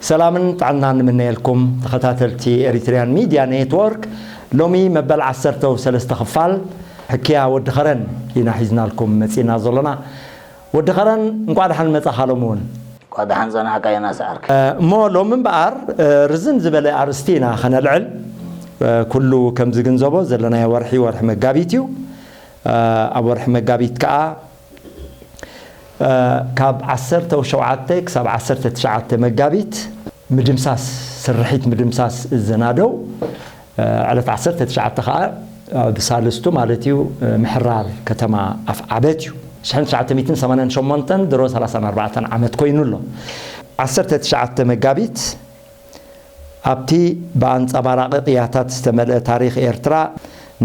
ሰላምን ጥዕናን ንምነየልኩም ተኸታተልቲ ኤሪትሪያን ሚድያ ኔትወርክ። ሎሚ መበል ዓሰርተ ሰለስተ ክፋል ሕክያ ወዲ ኸረን ኢና ሒዝናልኩም መጺና ዘሎና። ወዲ ኸረን፣ እንቋዕ ደሓን መጻኻ። ሎሚ እውን እንቋዕ ደሓን ጸናሕካ ዮናስ ዓርከይ። እሞ ሎሚ እምበኣር፣ እ፣ ርዝን ዝበለ ኣርእስቲ ኢና ኸነልዕል። እ፣ ኩሉ ከም ዝግንዘቦ ዘለናዮ ወርሒ፣ ወርሒ መጋቢት እዩ። እ፣ ኣብ ወርሒ መጋቢት ከኣ፣ እ፣ ካብ ዓሰርተ ሸውዓተ ክሳብ ዓሰርተ ትሽዓተ መጋቢት ምድምሳስ፣ ስርሒት ምድምሳስ እዚ ናደው፣ እ፣ ዕለት ዓሰርተ ትሽዓተ ከኣ፣ እ፣ ብሳልስቱ ማለት እዩ፣ እ፣ ምሕራር ከተማ ኣፍዓበት እዩ። ሽሕን ትሽዓተ ሚእትን ሰማንያን ሸሞንተን ድሮ ሰላሳን ኣርባዕተን ዓመት ኮይኑ ኣሎ። ዓሰርተ ትሽዓተ መጋቢት ኣብቲ ብኣንጸባራቒ ቅያታት ዝተመልአ ታሪኽ ኤርትራ፣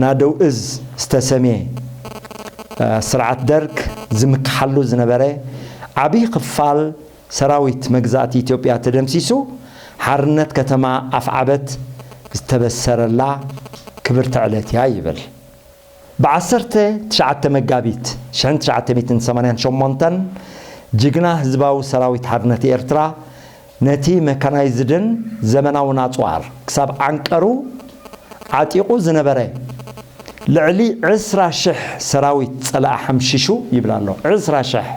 ናደው እዝ ዝተሰምየ፣ እ፣ ስርዓት ደርግ ዝምክሓሉ ዝነበረ ዓቢ ክፋል ሰራዊት መግዛእቲ ኢትዮጵያ ተደምሲሱ፣ ሓርነት ከተማ ኣፍዓበት ዝተበሰረላ ክብርቲ ዕለት እያ ይብል። ብዓሰርተ ትሽዓተ መጋቢት ሽሕን ትሽዓተ ሚእትን ሰማንያን ሸሞንተን፣ ጅግና ህዝባዊ ሰራዊት ሓርነት ኤርትራ ነቲ መካናይዝድን ዘመናውን ኣጽዋር ክሳብ ዓንቀሩ ዓጢቑ ዝነበረ ልዕሊ ዕስራ ሽሕ ሰራዊት ጸላኢ ሓምሺሹ ይብል ኣሎ። ዕስራ ሽሕ።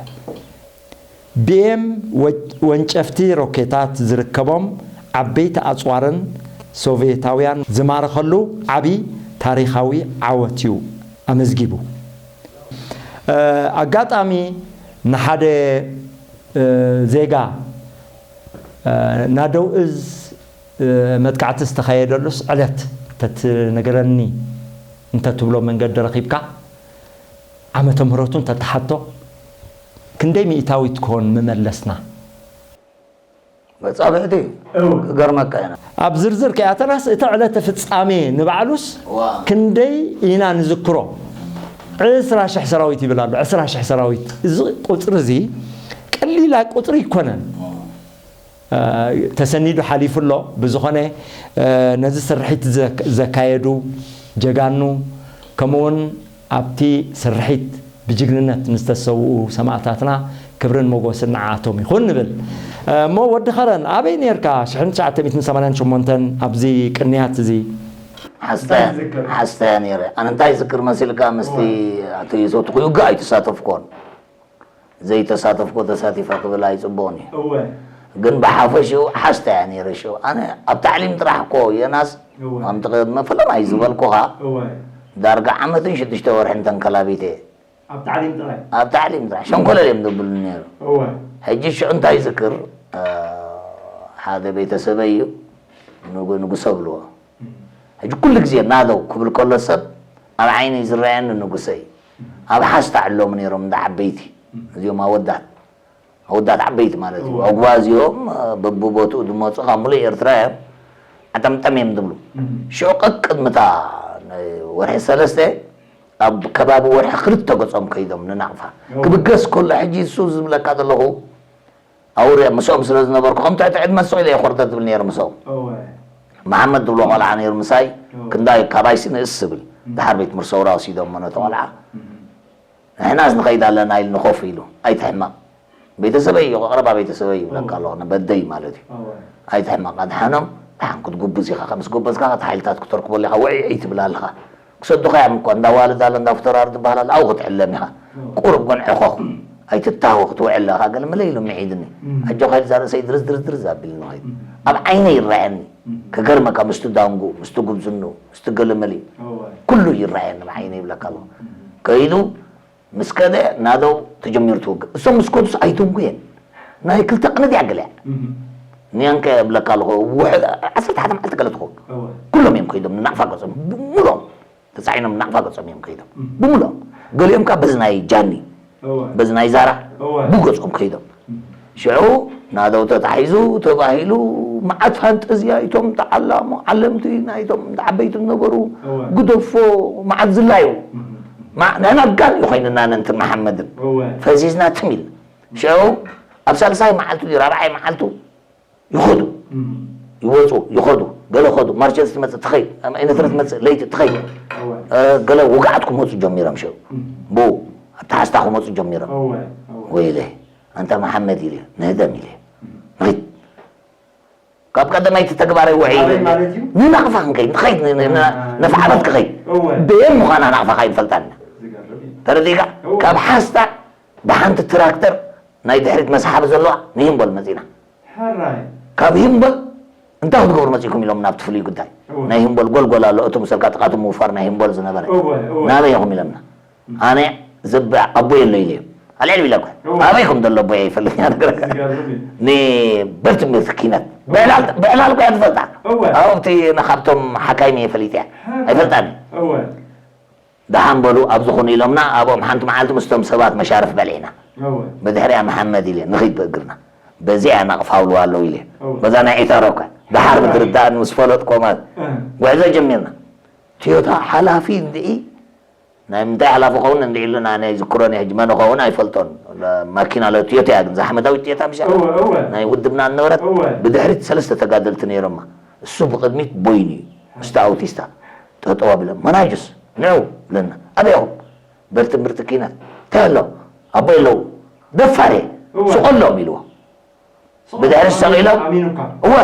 ቢኤም ወ-፣ ወንጨፍቲ ሮኬታት ዝርከቦም ዓበይቲ ኣጽዋርን ሶቭየታውያን ዝማረኸሉ ዓቢ ታሪኻዊ ዓወት እዩ ኣመዝጊቡ። እ፣ ኣጋጣሚ ንሓደ፣ እ፣ ዜጋ፣ እ፣ ናደው እዝ፣ እ፣ መጥቃዕቲ ዝተኻየደሉስ ዕለት እንተትነግረኒ እንተትብሎ መንገዲ ረኺብካ፣ ዓመተ ምህረቱ እንተትሓቶ፣ ክንደይ ሚእታዊት ክኾን ምመለስና? መጻብዕቲ እዩ። እው። ክገርመካ ኢና። ኣብ ዝርዝር ከይኣተናስ፣ እቲ ዕለተ ፍጻሜ ንባዕሉስ ዋ። ክንደይ ኢና ንዝክሮ? ዕስራ ሽሕ ሰራዊት ይብል ኣሎ፣ ዕስራ ሽሕ ሰራዊት። እዚ ቁጽሪ እዚ ቀሊል ቁጽሪ ኣይኮነን። እ፣ ተሰኒዱ ሓሊፉ ኣሎ። ብዝኾነ፣ እ፣ ነዚ ስርሒት ዘክ-፣ ዘካየዱ ጀጋኑ፣ ከምኡውን ኣብቲ ስርሒት ብጅግንነት ንዝተሰውኡ ሰማእታትና ክብርን ሞጎስን ንዓኣቶም ይኹን ንብል። እ፣ እሞ ወዲ ኸረን፣ ኣበይ ኔርካ ሽሕን ትሽዓተ ሚእትን ሰማንያን ሸሞንተን ኣብዚ ቅንያት እዚ? ሓስታ፣ እንታይ ትዝክር? ሓስታ እያ ነይረ። ኣነ እንታይ ዝክር መሲልካ፣ ምስቲ እዋ። ኣቶ ዮሴፍ ትኩይጋ ኣይተሳተፍኮን። ዘይተሳተፍኮ ተሳቲፋ ክብል ኣይጽቡቕን እዩ። እወ። ግን ብሓፈሽኡ ሓስታ እያ ነይረ። ሽዑ ኣነ ኣብ ታዕሊም ጥራሕ እኮ ዮናስ እወ። ከምቲ ቅድመ ፈለማ እዩ ዝበልኩኻ፣ እወ። ዳርጋ ዓመትን ሽዱሽተ ወርሕን ተንከላቢተ እየ። ኣብ ታዕሊም ጥራይ? ኣብ ታዕሊም ጥራሕ። ሸንኮለል እዮም ዘብሉኒ ነይሩ። እወ። ሕጂ ሽዑ እንታይ ይዝክር፣ እ፣ ሓደ ቤተሰበይ እዩ፣ ንጉ-፣ ንጉሰ ብልዎ። እም። ሕጂ ኩሉ ግዜ ናደው ክብል ከሎ ሰብ ኣብ ዓይነይ ዝረኣየኒ ንጉሰይ። ኣብ ሓስታ ኣለዎም ነይሮም እንዳ ዓበይቲ። እም። እዚኦም ኣወዳት። ኣወዳት ዓበይቲ ማለት እዩ። እወ። ኣጉባዝ እዮም፣ በብቦትኡ ዝመጹ ካብ ሙሉእ ኤርትራ እዮም። ዓጠምጠም እዮም ዝብሉ። እም። ሽዑ ቀቅድምታ ወርሒ ሰለስተ ኣብ ከባቢ ወርሒ ክልተ ገጾም ከይዶም ንናቕፋ። እወ። ክብገስ ከሎ ሕጂ እሱ ዝብለካ ዘለኹ ኣውርያ ምስኦም ስለ ዝነበርኩ፣ ከም ትሕቲ ዕድመ ስቕ ኢለ እየ ኮርተት ዝብል ነይረ ምስኦም። እወ። መሓመድ ዝብሎ ቆልዓ ነይሩ ምሳይ፣ እወ። ክንዳይ ካባይሲ ንእስ ዝብል። እም። ድሓር ቤት ምርሰውራ ወሲዶሞ ነቲ ቆልዓ። እም። ንሕናስ ንኸይድ ኣለና ኢሉ ንኾፍ ኢሉ። ኣይትሕመቕ። ቤተሰበይ እዩ፣ ቀረባ ቤተሰበይ ይብለካ እወ። ኣለኹ፣ ነበደይ ማለት እዩ። እወ። ኣይትሕመቕ፣ ኣድሓኖም፣ ደሓን ክትጉብዝ ኢኻ፣ ምስ ጎበዝካ፣ እቲ ሓይልታት ክትረክበሉ ኢኻ፣ ውዒ፣ ውዒ ትብል ኣለኻ። ክሰዱኻ እዮም እኮ፣ እንዳ ዋልድ ኣሎ፣ እንዳ ፊተውራሪ ትበሃል ኣሎ፣ ኣብኡ ክትዕለም ኢኻ። እም። ቁሩብ ግን ዕኾኽ። ኣይትታወኽ፣ ትውዕል ኣለኻ፣ ገለ መለ ኢሉ ምዒድኒ። እም። ኣጆኻ ኢሉ እዛ ርእሰይ ድርዝ ድርዝ ድርዝ ኣቢልኒ ኸይዱ። እም። ኣብ ዓይነይ ይረኣየኒ። እም። ክገርመካ፣ ምስቲ ዳንጉ፣ ምስቲ ጉብዝኑ፣ ምስቲ ገለ መለ። እወ። ኩሉ ይረኣየኒ፣ ኣብ ዓይነይ ይብለካ ኣለኹ። እም። ከይዱ፣ ምስ ከደ ናደው ተጀሚሩ ትውግእ። እሶም ምስ ከዱስ ኣይተንጉየን። ናይ ክልተ ቅነ ድያ ገለ እያ። ንያንከ እብለካ ኣለኹ፣ ውሕ-፣ ዓሰርተ ሓደ መዓልቲ ገለ ትኸውን። ኩሎም እዮም ከይዶም ንናቕፋ ገጾም ብምሉኦም ተጻዒኖም ናቕፋ ገጾም እዮም ከይዶም። ብምሉኦም። ገሊኦም ከኣ በዚ ናይ ጃኒ፣ በዚ ናይ ዛራ ብገጾም ከይዶም። ሽዑ ናደው ተታሒዙ ተባሂሉ፣ መዓት ፋንጠዝያ፣ እቶም ተዓላሞ ዓለምቲ ናይቶም ዓበይቲ ዝነበሩ፣ ግደፎ፣ መዓት ዝላዩ። ማ-፣ ንሕና ጋን እዩ ኮይንና ነንትን መሓመድን። ፈዚዝና ትም ኢልና። ሽዑ ኣብ ሳልሳይ መዓልቱ ድዩ ራብዓይ መዓልቱ ይኸዱ፣ ይወፁ፣ ይኸዱ። ገለ ኸዱ፣ ማርቸስ ትመፅእ ትኸይድ፣ ኤነትረ ትመፅእ ለይቲ ትኸይድ። እ፣ ገለ ውግዓት ክመፁ ጀሚሮም ሽዑ። ብኡ ኣብቲ ሓስታ ክመፁ ጀሚሮም። ወይለ ኣንታ መሓመድ ኢለ ንህደም ኢለ ንኺድ። ካብ ቀደማይ እቲ ተግባራይ ውዒ ኢለ ኣበይ ማለት እዩ? ንናቕፋ ክንከይድ ንኸይድ ን- ን- ን- ነፍዓበት ክኸይድ። በየን ምዃና ናቕፋ ካይንፈልጣ ኢና። ተረዲእካ? ካብ ሓስታ ብሓንቲ ትራክተር ናይ ድሕሪት መስሓቢ ዘለዋ ንሂምቦል መፂና። ካብ ሂምቦል እንታይ ክትገብሩ መፂእኩም ኢሎም ናብቲ ፍሉይ ጉዳይ ናይ ሂምቦል ጎልጎል ኣሎ፣ እቲ ምሰልካ ጥቓቱ ምውፋር ናይ ሂምቦል ዝነበረ ናበይ ኢኹም ኢለምና። ኣነ ዘበ ኣቦይ ኣሎ ኢለ ኣልዕል ኢለ እኮ ኣበይ ከም ዘሎ ኣቦይ ኣይፈልጥ እያ ነገረካ። ንበርቲ ምርት ኪነት ብዕላል ብዕላል እኮ እያ ትፈልጣ። ኣብቲ ንካብቶም ሓካይም እየ ፈሊጥ እያ ኣይፈልጣን። ደሓን በሉ ኣብዚ ኹኑ ኢሎምና ኣብኦም ሓንቲ መዓልቲ ምስቶም ሰባት መሻርፍ በሊዕና። ብድሕሪያ መሓመድ ኢለ ንኺድ ብእግርና በዚኣ ናቕፋ ኣውልዋ ኣለዉ ኢለ በዛ ናይ ዒታሮ እኳ ደሓር ብትርዳእኒ ምስ ፈለጥኮ ማለት ጉዕዞ ጀሚርና። ትዮታ ሓላፊ እንድዒ ናይ ምንታይ ሓላፊ ኸውን እንድዒ ኢሉና ኣነ ኣይዝክሮን እየ ሕጂ መን ኸውን ኣይፈልጦን። ማኪና ለ ትዮታ እያ ግን ዛሕመታዊት ትዮታ ምሻ ናይ ውድብና ዝነበረት ብድሕሪት ሰለስተ ተጋደልቲ ነይሮማ። እሱ ብቕድሚት ቦይኑ እዩ ምስቲ ኣውቲስታ ጠጠው ኣቢሎም መናጁስ ንዑ ብለና ኣበይ ኢኹም በርቲ ምርቲ ኪነት እንታይ ኣሎ ኣቦይ ኣለዉ ደፋር እየ ስቐሎም ኢልዎ። ብድሕሪ ሰቒሎም ኣሚኑካ እወ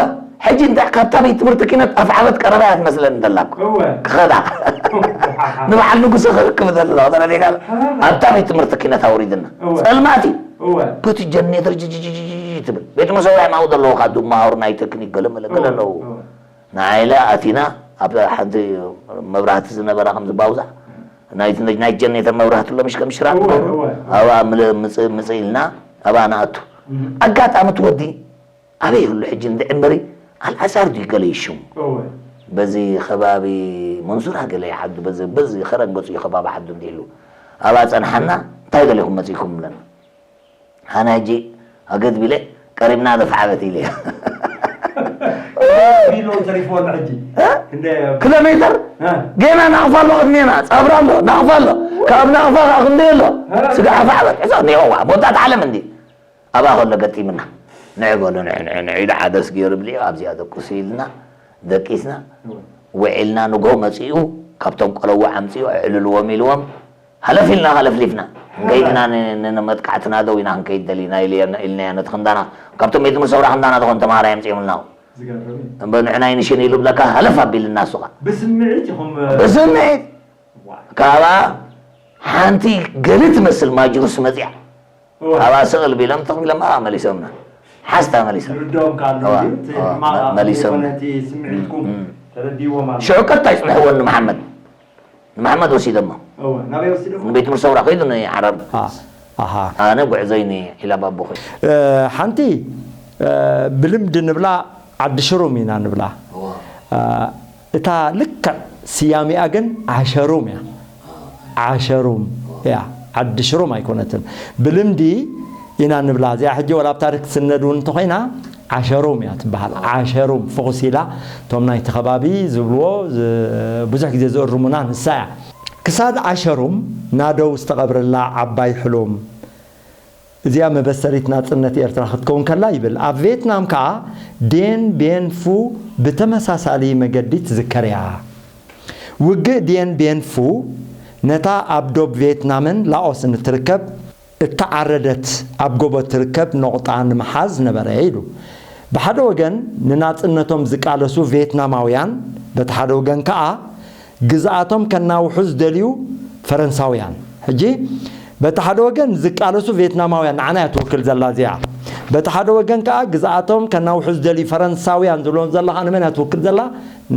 ሕጂ እንታይ ካብታ ቤት ትምህርቲ ኪነት ኣፍዓበት ቀረባ እያ ትመስለኒ እንተላ እኮ እወ ክኸዳ ንበዓል ንጉሰ ክርክብ ዘሎ ተረዲእካ ኣብታ ቤት ትምህርቲ ኪነት ኣውሪድና እወ ጸልማት እዩ እወ በቲ ጀኔተር ጅጅጅጅ ትብል ቤት መሰውያ ማው ዘለዎ ካብ ድመሃሩ ናይ ቴክኒክ ገለመለ ገለ ኣለዉ እወ ንዓይለ ኣቲና ኣብ ሓንቲ መብራህቲ ዝነበራ ከም ዝባውዛ ናይቲ ናይ ጀኔተር መብራህቲ ኣሎ ምሽ ከም ሽራቕ እወ እወ ኣብኣ ምለ- ምጽ- ምጽእ ኢልና ኣብኣ ንኣቱ እም ኣጋጣሚ እቲ ወዲ ኣበይ ይህሉ ሕጂ እንድዒ እምበሪ ኣልዓዛር ድዩ ገለ እዩ ሽሙ እወ በዚ ከባቢ መንሱራ ገለ እዩ ዓዱ በዚ በዚ ከረን ገጹ እዩ ከባቢ ዓዱ እንዲህሉ ኣብኣ ጸንሓና እንታይ ደሊኹም መጺእኩም ብለና ኣነ ሕጂ ኣገድ ቢለ ቀሪብና ደፍዓበት ኢለ ቢሎ ተሪፎ ኣሎ ሕጂ እ? ክንደይ ኪሎ ሜትር እ? ገና ናቕፋ ኣሎ ቅድሜና ጸብራ ኣሎ ናቕፋ ኣሎ ካብ ናቕፋ ከዓ ክንደይ ኣሎ እ? ስጋዕ ፋዕበት ሕዞ ኔዋ ቦታት ዓለም እንዲ ኣብኣ ከሎ ገጢምና ንዕ በሉ ንዕ ንዕ ንዕ ኢሉ ዓደስ ገይሩ ብሊዑ ኣብዚኣ ደቁሱ ኢልና ደቂስና ውዒልና ንግሆ መጺኡ ካብቶም ቆለዎ ዓምጺኡ ኣዕልልዎም ኢልዎም ሃለፍ ኢልና ሃለፍሊፍና ክንከይድ ኢና ን- ን- ንመጥቃዕትና ደው ኢና ክንከይድ ደሊና ኢል- ኢልናዮ ነቲ ክንዳና ካብቶም ቤት ትምህርቲ ሰውራ ክንዳና ዝኾኑ ተምሃራይ ኣምጺኦምልና ዝገርም እዩ። እምበር ንዕና ይንሽን ኢሉ ብለካ ሃለፍ ኣቢልና እሱ ኸ ብስምዒት ኢኹም ብስምዒት ዋ። ካባ ሓንቲ ገለ ትመስል ማጅሩስ መጺኣ እዋ። ኣብኣ ስቕ ኢሎም ተቕ ኢሎም ኣብኣ መሊሶምና ሓስታ መሊሶም ዝርድኦም ከኣ ኣሎ እዋ፣ እንድዩ፣ እቲ እዋ፣ ሕማቕ መ- መሊሶም። ዘይኮነ እቲ ስምዒትኩም እም። ተረዲእዎም ኣሎ። ሽዑ ቀጥታ ይጽንሕዎ ንመሓመድ ንመሓመድ ወሲዶሞ እወ፣ ናበይ ወሲዶሞ? ንቤት ትምህርቲ ሰውራ ከይዱ ንዓረብ አ- ኣሃ። ኣነ ጉዕዞይ ንዒላ ባቦ ከይዱ እ፣ ሓንቲ እ፣ ብልምዲ ንብላ ዓዲ ሽሩም ኢና ንብላ እዋ። እ፣ እታ ልክዕ ስያሜኣ ግን ዓሸሩም እያ ዓሸሩም እያ ዓዲ ሽሩም ኣይኮነትን ብልምዲ ኢና ንብላ እዚኣ ሕጂ ወላ ኣብ ታሪክ ትስነድ እውን እንተኮይና ዓሸሩም እያ ትበሃል ዓሸሩም ፍኹስ ኢላ እቶም ናይቲ ከባቢ ዝብልዎ ዝ- ብዙሕ ግዜ ዝእርሙና ንሳ እያ ክሳድ ዓሸሩም ናደው ዝተቐብረላ ዓባይ ሕሉም እዚኣ መበሰሪት ናጽነት ኤርትራ ክትከውን ከላ ይብል። ኣብ ቬትናም ከኣ ዴን ቤን ፉ ብተመሳሳሊ መገዲ ትዝከር እያ። ውግእ ዴን ቤን ፉ ነታ ኣብ ዶብ ቬትናምን ላኦስን እትርከብ እተዓረደት ኣብ ጎቦ እትርከብ ነቑጣ ንምሓዝ ነበረ ኢሉ። ብሓደ ወገን ንናጽነቶም ዝቃለሱ ቬትናማውያን፣ በቲ ሓደ ወገን ከኣ ግዝኣቶም ከናውሑ ዝደልዩ ፈረንሳውያን። ሕጂ በቲ ሓደ ወገን ዝቃለሱ ቬትናማውያን ንዓና እያ ትውክል ዘላ እዚኣ። በቲ ሓደ ወገን ከኣ ግዝኣቶም ከናውሑ ዝደልዩ ፈረንሳውያን ዝብሎም ዘላ ከኣ ንመን እያ ትውክል ዘላ?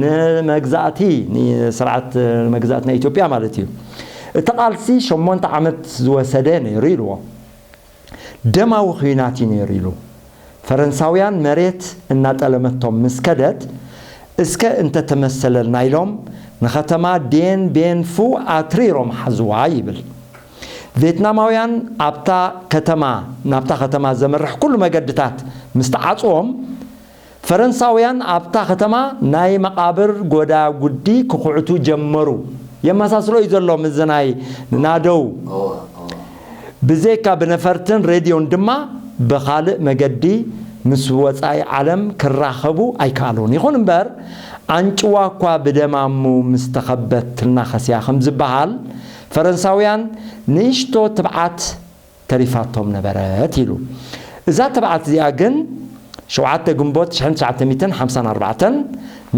ንመግዛእቲ፣ ንስርዓት መግዛእቲ ናይ ኢትዮጵያ ማለት እዩ። እቲ ቃልሲ ሸሞንተ ዓመት ዝወሰደ ነይሩ ኢልዎ። ደማዊ ኲናት እዩ ነይሩ ኢሉ። ፈረንሳውያን መሬት እናጠለመቶም ምስ ከደት፣ እስከ እንተተመሰለልና ኢሎም ንኸተማ ዴን ቤን ፉ ኣትሪሮም ሓዝዋ ይብል። ቬትናማውያን ኣብታ ከተማ፣ ናብታ ከተማ ዘምርሕ ኩሉ መገድታት ምስ ተዓጽዎም፣ ፈረንሳውያን ኣብታ ከተማ ናይ መቓብር ጎዳ ጉዲ ክኹዕቱ ጀመሩ። የመሳስሎ እዩ ዘሎ ምስዚ ናይ ናደው። ብዘይካ ብነፈርትን ሬድዮን ድማ ብኻልእ መገዲ ምስ ወጻኢ ዓለም ክራኸቡ ኣይከኣሉን። ይኹን እምበር፣ ኣንጭዋ እኳ ብደማሙ ምስ ተኸበት ትናኸስ እያ ከም ዝበሃል፣ ፈረንሳውያን ንእሽቶ ትብዓት ተሪፋቶም ነበረት ኢሉ። እዛ ትብዓት እዚኣ ግን ሸውዓተ ግንቦት ሽሕን ትሽዓተ ሚእትን ሓምሳን ኣርባዕተን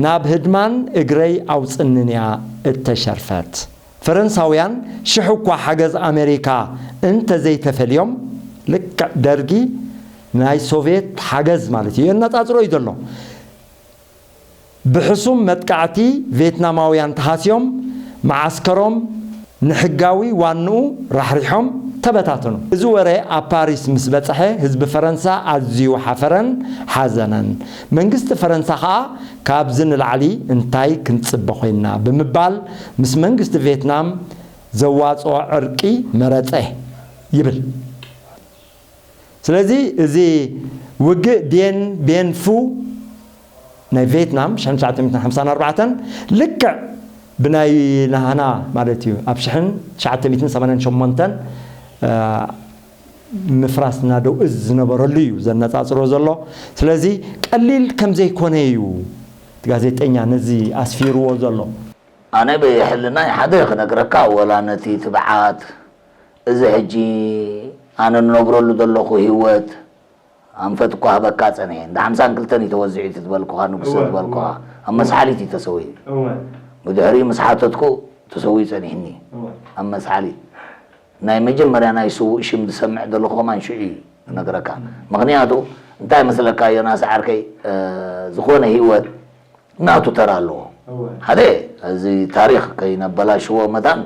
ናብ ህድማን እግረይ ኣውጽንን እያ እተሸርፈት። ፈረንሳውያን ሽሕ እኳ ሓገዝ ኣሜሪካ እንተዘይተፈልዮም፣ ልክዕ ደርጊ ናይ ሶቭየት ሓገዝ ማለት እዩ፣ የነጻጽሮ እዩ ዘሎ። ብሕሱም መጥቃዕቲ ቬትናማውያን ተሃስዮም፣ መዓስከሮም ንሕጋዊ ዋንኡ ራሕሪሖም ተበታተኑ። እዚ ወረ ኣብ ፓሪስ ምስ በጽሐ፣ ህዝቢ ፈረንሳ ኣዝዩ ሓፈረን ሓዘነን። መንግስቲ ፈረንሳ ኸኣ፣ "ካብዚ ንላዕሊ እንታይ ክንጽበ ኮይንና?" ብምባል፣ ምስ መንግስቲ ቬትናም ዘዋጽኦ ዕርቂ መረጸ ይብል። ስለዚ፣ እዚ ውግእ ዴን ቤን ፉ ናይ ቬትናም፣ ሽሕን ትሽዓተ ሚእትን ሓምሳን ኣርባዕተን፣ ልክዕ ብናይ ናህና ማለት እዩ፣ ኣብ ሽሕን ትሽዓተ ሚእትን ሰማንያን ሸሞንተን፣ እ፣ ምፍራስ ናደው እዝ ዝነበረሉ እዩ ዘነጻጽሮ ዘሎ። ስለዚ፣ ቀሊል ከም ዘይኮነ እዩ እቲ ጋዜጠኛ ነዚ ኣስፊርዎ ዘሎ። ኣነ ብሕልናይ ሓደ ክነግረካ፣ ወላ ነቲ ትብዓት፣ እዚ ሕጂ ኣነ እነብረሉ ዘለኹ ህይወት ኣንፈት እኳ ሃበካ ጸኒሐ። እንዳ ሓምሳን ክልተን እዩ ተወዚዑ እቲ ዝበልኩኻ፣ ንጉሰ እወ፣ ዝበልኩኻ። እወ። ኣብ መስሓሊት እዩ ተሰዊኡ። እወ። ብድሕሪኡ ምስ ሓተትኩ ተሰዊኡ ጸኒሕኒ። እወ። ኣብ መስሓሊት። ናይ መጀመርያ ናይ ስዉእ ሽም ዝሰምዕ ዘለኹ ከማን ሽዑ እዩ ክነግረካ። እም። ምኽንያቱ እንታይ መስለካ ዮናስ ዓርከይ፣ እ፣ ዝኾነ ህይወት ናቱ ተራ ኣለዎ። እወ። ሓደ፣ እዚ ታሪኽ ከይነበላሽዎ መታን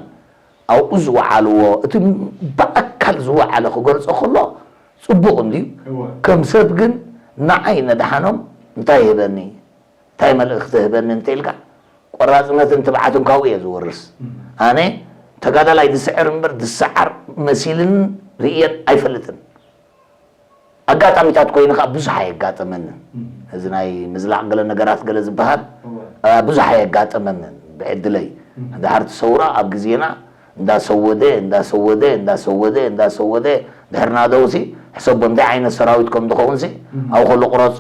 ኣብኡ ዝወዓልዎ፣ እቲ ብኣካል ዝወዓለ ክገልጾ ከሎ ጽቡቕ እንድዩ። እወ። ከም ሰብ ግን ንዓይ ነድሓኖም እንታይ ይህበኒ? እንታይ መልእኽቲ ይህበኒ እንተ ኢልካ፣ ቆራጽነትን ትብዓትን ካብኡ እየ ዝወርስ። እም። ኣነ ተጋዳላይ ዝስዕር እምበር ዝሰዓር መሲልን ርእየን ኣይፈልጥን። ኣጋጣሚታት ኮይኑ ከኣ ብዙሕ ኣየጋጠመንን። እም። እዚ ናይ ምዝላቕ ገለ ነገራት ገለ ዝበሃል፣ እወ። ኣ፣ ብዙሕ ኣየጋጠመንን ብዕድለይ። እም። ድሓር እቲ ሰውራ ኣብ ግዜና እንዳሰወደ፣ እንዳሰወደ፣ እንዳሰወደ፣ እንዳሰወደ፣ ድሕሪ ናደውሲ ሕሰቦ እንታይ ዓይነት ሰራዊት ከም ዝኸውንሲ እም። ኣብኡ ከሎ ቁረጾ።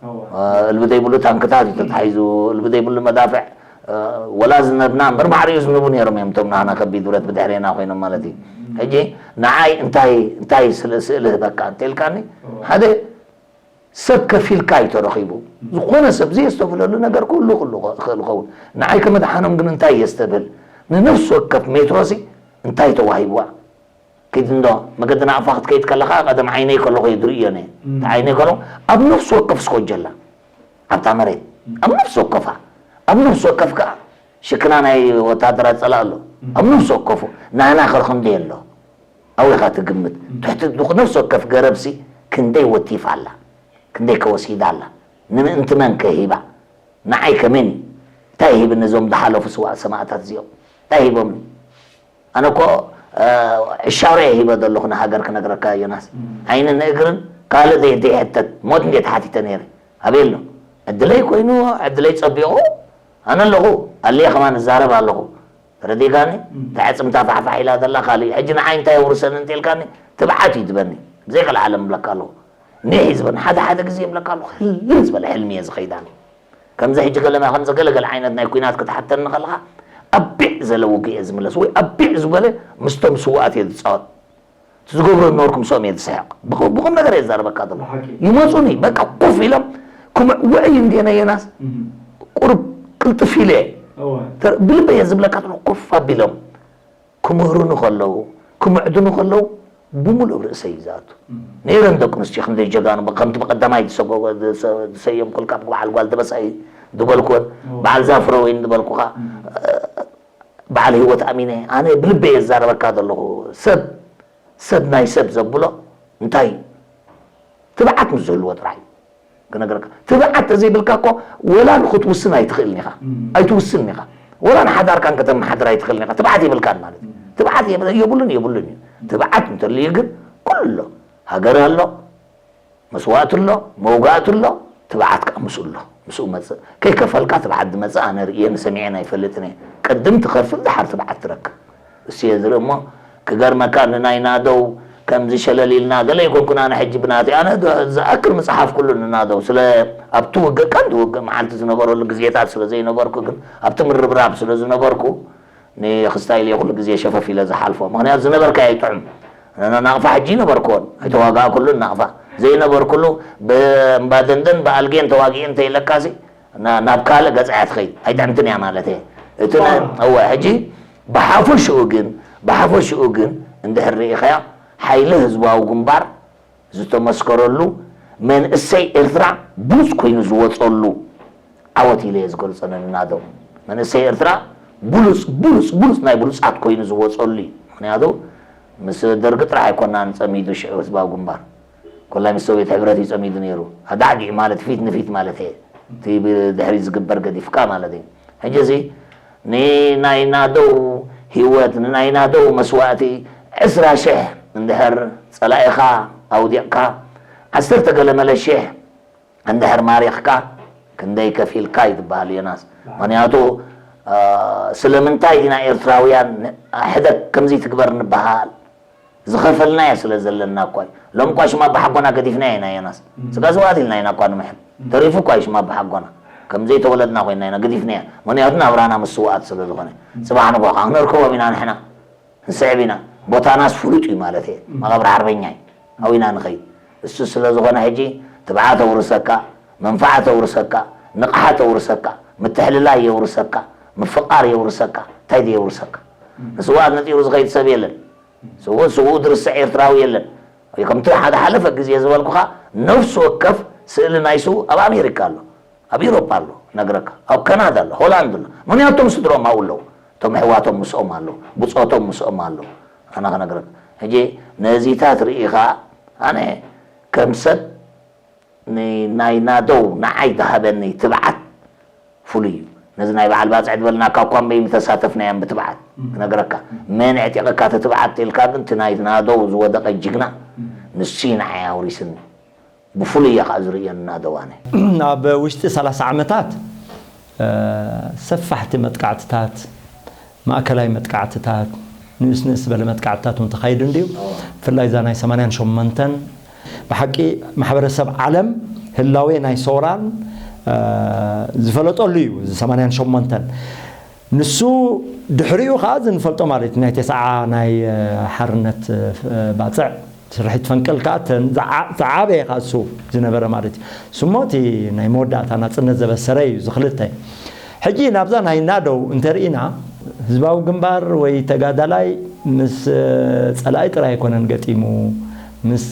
እወ። እ፣ እልቢ ዘይብሉ ታንክታት እዩ ተታሒዙ፣ እልቢ ዘይብሉ መዳፍዕ፣ እ፣ ወላ ዝነብና እምበር ማዕሪኡ ዝንቡ ነይሮም እዮም፣ እቶም ናህና ከቢድ ብረት ብድሕሬና ኮይኖም ማለት እዩ። ሕጂ ንዓይ እንታይ፣ እንታይ ስለ ስእሊ ህበካ እንተልካኒ፣ እወ። ሓደ ሰብ ከፊልካ እዩ ተረኺቡ። ዝኾነ ሰብ ዘየስተብህለሉ ነገር ኩሉ ኩሉ ይኽእል ይኸውን። ንዓይ ከመድሓኖም ግን እንታይ እየ ዝተብህል? ንነፍሲ ወከፍ ሜትሮሲ እንታይ ተዋሂብዋ? ኪድ እንዶ መገዲ ናቕፋ ክትከይድ ከለኻ፣ ቀደም ዓይነይ ከለኹ እየ ዝርእዮ ነየ። እም። እቲ ዓይነይ ከለኹ ኣብ ነፍሲ ወከፍ ስኮጀላ፣ ኣብታ መሬት፣ እም። ኣብ ነፍሲ ወከፋ፣ ኣብ ነፍሲ ወከፍ ከኣ ሽክና ናይ ወታደራት ጸላእ ኣሎ። እም። ኣብ ነፍሲ ወከፉ፣ ናህና ከ ክንደይ ኣሎ? ኣው ኢኻ ትግምት። እም። ትሕቲ ነፍሲ ወከፍ ገረብሲ ክንደይ ወቲፋ ኣላ? ክንደይ ከ ወሲዳ ኣላ? ንምእንቲ መን ከ ሂባ? ንዓይ ከመን እዩ? እንታይ ሂብኒ እዞም ዝሓለፉ ስዋእ ሰማእታት እዚኦም? እንታይ ሂቦምኒ? ኣነ እኮ፣ እ፣ ዕሻውርያ ሂበ ዘለኹ ንሃገር ክነግረካ ዮናስ። እም። ዓይንን እግርን ካልእ ዘይ-፣ ዘይሕተት ሞት እንዴ ተሓቲተ ነይረ። ኣበይ ኣሎ? ዕድለይ ኮይኑ፣ ዕድለይ ጸቢቑ፣ ኣነ ኣለኹ። ኣልየ ከማን እዛረብ ኣለኹ። ተረዲእካኒ? እም። እታ ዕጽምታ ፋሕፋሕ ኢላ ዘላ ካልእ እዩ። ሕጂ ንዓይ እንታይ የውርሰኒ እንተልካኒ፣ ትብዓት እዩ ዝህበኒ። ብዘይ ካልእ ዓለም እብለካ ኣለኹ። ኒሕ እዩ ዝበኒ። ሓደ ሓደ ግዜ እብለካ ኣለኹ፣ ህልም ዝበለ ሕልሚ እየ ዝኸይድ ኣነ። ከምዚ ሕጂ ገለ፣ ከምዚ ገለ ገለ ዓይነት ናይ ኲናት ክትሓተኒ ከለኻ፣ ኣቢዕ ዘለ ውግእ እየ ዝምለስ፣ ወይ ኣቢዕ ዝበለ ምስቶም ስዉኣት እየ ዝጻወት። እቲ ዝገብሮ ዝነበርኩ ምስኦም እየ ዝስሕቕ። ብቁ-፣ ብቁም ነገር እየ ዝዛረበካ ዘለኹ። ብሓቂ። ይመጹኒ፣ በቃ ኮፍ ኢሎም፣ ክምዕውዕ እዩ እንድየ ናይ ዮናስ። እም። ቁሩብ ቅልጥፍ ኢለ እየ። እወ። ተር-፣ ብልበይ እየ ዝብለካ ዘለኹ፣ ኮፍ ኣቢሎም። ክምህሩኒ ከለዉ፣ ክምዕዱኒ ከለዉ፣ ብምሉእ ርእሰይ እዩ ዝኣቱ። እም። ነይረን ደቂ ኣንስትዮ ክንደይ ጀጋኑ፣ ከምቲ ብቐዳማይ ዝሰጎ-፣ ዝሰ-፣ ዝሰየምኩልካ በዓል ጓል ደበሳይ ዝበልኩወን፣ እም። በዓል ዛፍረ ወይን ዝበልኩኻ፣ እም። እ፣ በዓል ህይወት ኣሚነ፣ ኣነ ብልበይ እዛረበካ ዘለኹ ሰብ ሰብ ናይ ሰብ ዘብሎ እንታይ እዩ? ትብዓት ምስ ዝህልዎ ጥራይ ክነግረካ። ትብዓት ተዘይብልካ እኮ ወላ ንክትውስን ኣይትኽእልን ኢኻ። ኣይትውስንን ኢኻ። ወላ ንሓዳርካን ከተመሓድር ኣይትኽእልን ኢኻ። ትብዓት የብልካን ማለት እዩ። ትብዓት የብ- የብሉን የብሉን እዩ። ትብዓት እንተልዩ ግን ኩሉ ኣሎ። ሃገር ኣሎ፣ መስዋእቲ ኣሎ፣ መውጋእቲ ኣሎ፣ ትብዓት ከዓ ምስኡ ኣሎ። ምስኡ መፅእ። ከይከፈልካ ትብዓት ዝመፅእ ኣነ ርእየን ሰሚዐን ኣይፈልጥን እየ። ቅድም ትኸፍል ደሓር ትብዓት ትረክብ። እሱ እየ ዝርኢ እሞ ክገርመካ ንናይ ናደው ከምዚ ሸለል ኢልና ገለ ኣይኮንኩን ኣነ ሕጂ ብናተይ ኣነ ዶ- ዝኣክል ምፅሓፍ ኩሉ ንናደው ስለ ኣብቲ ውግእ ቀንዲ ውግእ መዓልቲ ዝነበረሉ ግዜታት ስለ ዘይነበርኩ ግን ኣብቲ ምርብራብ ስለ ዝነበርኩ ንክስታይ ኢለ ኩሉ ግዜ ሸፈፍ ኢለ ዝሓልፎ ምክንያቱ ዝነበርካ ኣይጥዑም ናቕፋ ሕጂ ይነበርክዎን ኣይተዋጋእኩሉን ናቕፋ ዘይነበርኩሉ ብእምባደንደን ብኣልጌን ተዋጊኤ እንተይለካሲ ናብ ካልእ ገጻ እያ ትኸይድ ኣይጥዕምትን እያ ማለት እየ እቲ እወ ሕጂ ብሓፈሽኡ ግን ብሓፈሽኡ ግን እንድሕር ርኢኻዮ ሓይሊ ህዝባዊ ግንባር ዝተመስከረሉ መንእሰይ ኤርትራ ብሉጽ ኮይኑ ዝወጸሉ ዓወት ኢለ እየ ዝገልጾ ነናዶ መንእሰይ ኤርትራ ብሉጽ ብሉጽ ብሉጽ ናይ ብሉጻት ኮይኑ ዝወጸሉ እዩ ምክንያቱ ምስ ደርጊ ጥራሕ ኣይኮናን ጸሚዱ ሽዑ ህዝባዊ ግንባር ኮላይ ምስ ሶቪየት ሕብረት እዩ ጸሚዱ ነይሩ ኣዳዕዲዑ ማለት ፊት ንፊት ማለት እየ እቲ ብድሕሪ ዝግበር ገዲፍካ ማለት እዩ ሕጂ እዚ ንናይ ናደው ህይወት ንናይ ናደው መስዋእቲ ዕስራ ሽሕ እንድሕር ጸላኢኻ ኣውዲቕካ ዓሰርተ ገለ መለ ሽሕ እንድሕር ማሪኽካ ክንደይ ከፊልካ እዩ ዝበሃል ዮናስ ምክንያቱ ስለምንታይ ዲና ኤርትራውያን ሕደግ ከምዚ ትግበር ንበሃል ዝኸፈልናዮ ስለ ዘለና እኳ እዩ ሎም እኳ ሽማ ብሓጎና ገዲፍናዮ ኢና ዮናስ ስጋ ስውኣት ኢልና ኢና እኳ ንምሕል ተሪፉ እኳ እዩ ሽማ ብሓጎና ከም ዘይተወለድና ኮይና ኢና ገዲፍናዮ ምክንያቱ ናብራና ምስ ስውኣት ስለ ዝኾነ ፅባሕ ንጎ ከዓ ክንርከቦም ኢና ንሕና ንስዕብ ኢና ቦታናስ ፍሉጥ እዩ ማለት እየ መቐብሪ ሓርበኛ እዩ ኣብኡ ኢና ንኸይድ እሱ ስለ ዝኾነ ሕጂ ትብዓት ኣውርሰካ መንፍዓ ተውርሰካ ንቕሓት ተውርሰካ ምትሕልላይ የውርሰካ ምፍቓር የውርሰካ እንታይ ድየ የውርሰካ ንስውኣት ነፂሩ ዝኸይድ ሰብ የለን ስውእ ስውኡ ዝርስዕ ኤርትራዊ የለን። ከምቲ ሓደ ሓለፈ ግዜ ዝበልኩኻ ነፍሲ ወከፍ ስእሊ ናይ ስውእ ኣብ ኣሜሪካ ኣሎ፣ ኣብ ኢሮፓ ኣሎ፣ ነግረካ ኣብ ካናዳ ኣሎ፣ ሆላንድ ኣሎ። ምክንያቱ እቶም ስድሮም ኣብኡ ኣለዉ፣ እቶም ኣሕዋቶም ምስኦም ኣለዉ፣ ብጾቶም ምስኦም ኣለዉ። ኣነ ክነግረካ ሕጂ ነዚታት ርኢኻ ኣነ ከም ሰብ ናይ ናደው ንዓይ ዝሃበኒ ትብዓት ፍሉይ እዩ። ነዚ ናይ በዓል ባፅዕ ዝበልናካ እኳ እምበይ ምተሳተፍናዮም ብትብዓት ክነግረካ መን ዕጢቕካ እቲ ትብዓት ተልካ ግን እቲ ናይ ናደው ዝወደቐ ጅግና ንሱ እዩ ንዓይ ኣውሪስኒ። ብፍሉይ እየ ከዓ ዝርእዮ ንናደው ኣነ። ኣብ ውሽጢ ሰላሳ ዓመታት ሰፋሕቲ መጥቃዕትታት ማእከላይ መጥቃዕትታት ንእስ ንእስ ዝበለ መጥቃዕትታት እውን ተኻይዱ እንድዩ። ብፍላይ እዛ ናይ ሰማንያን ሸሞንተን ብሓቂ ማሕበረሰብ ዓለም ህላዌ ናይ ሶራን ዝፈለጠሉ እዩ። እዚ ሰማንያን ሸሞንተን ንሱ ድሕሪኡ ከዓ ዝንፈልጦ ማለት ናይ ተስዓ ናይ ሓርነት ባፅዕ ስርሒት ፈንቅል ከዓ ተን ዝዓበየ ከዓ እሱ ዝነበረ ማለት እዩ። ስሞ እቲ ናይ መወዳእታ ናፅነት ዘበሰረ እዩ ዝክልተ ሕጂ ናብዛ ናይ ናደው እንተርኢና ህዝባዊ ግንባር ወይ ተጋዳላይ ምስ ፀላኢ ጥራይ ኣይኮነን ገጢሙ ምስ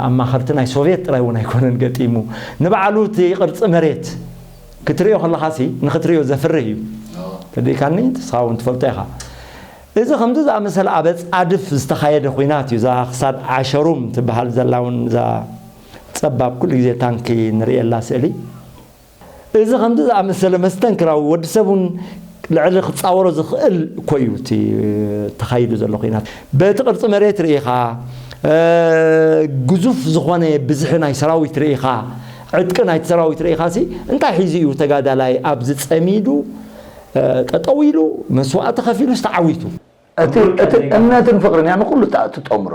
ኣማኸርቲ ናይ ሶቪየት ጥራይ እውን ኣይኮነን ገጢሙ ንባዕሉ እቲ ቅርፂ መሬት ክትሪኦ ከለኻሲ ንክትሪኦ ዘፍርህ እዩ ተደይካኒ ንስኻ እውን ትፈልጦ ኢኻ እዚ ከምዚ ዝኣመሰለ ኣብ ኣፃድፍ ዝተኻየደ ኩናት እዩ እዛ ክሳድ ዓሸሩም ትበሃል ዘላ እውን እዛ ፀባብ ኩሉ ግዜ ታንኪ ንርእየላ ስእሊ እዚ ከምዚ ዝኣመሰለ መስተንክራዊ ወዲ ሰብ እውን ልዕሊ ክፃወሮ ዝኽእል እኮ እዩ እቲ ተኻይዱ ዘሎ ኩናት በቲ ቅርፂ መሬት ርኢኻ ግዙፍ ዝኾነ ብዝሒ ናይ ሰራዊት ርኢኻ ዕጥቂ ናይቲ ሰራዊት ርኢኻ ሲ እንታይ ሒዙ እዩ ተጋዳላይ ኣብዚ ፀሚዱ ጠጠው ኢሉ መስዋእቲ ከፊሉ ዝተዓዊቱ እቲ እምነትን ፍቅርን እያ ንኩሉ ትጠምሮ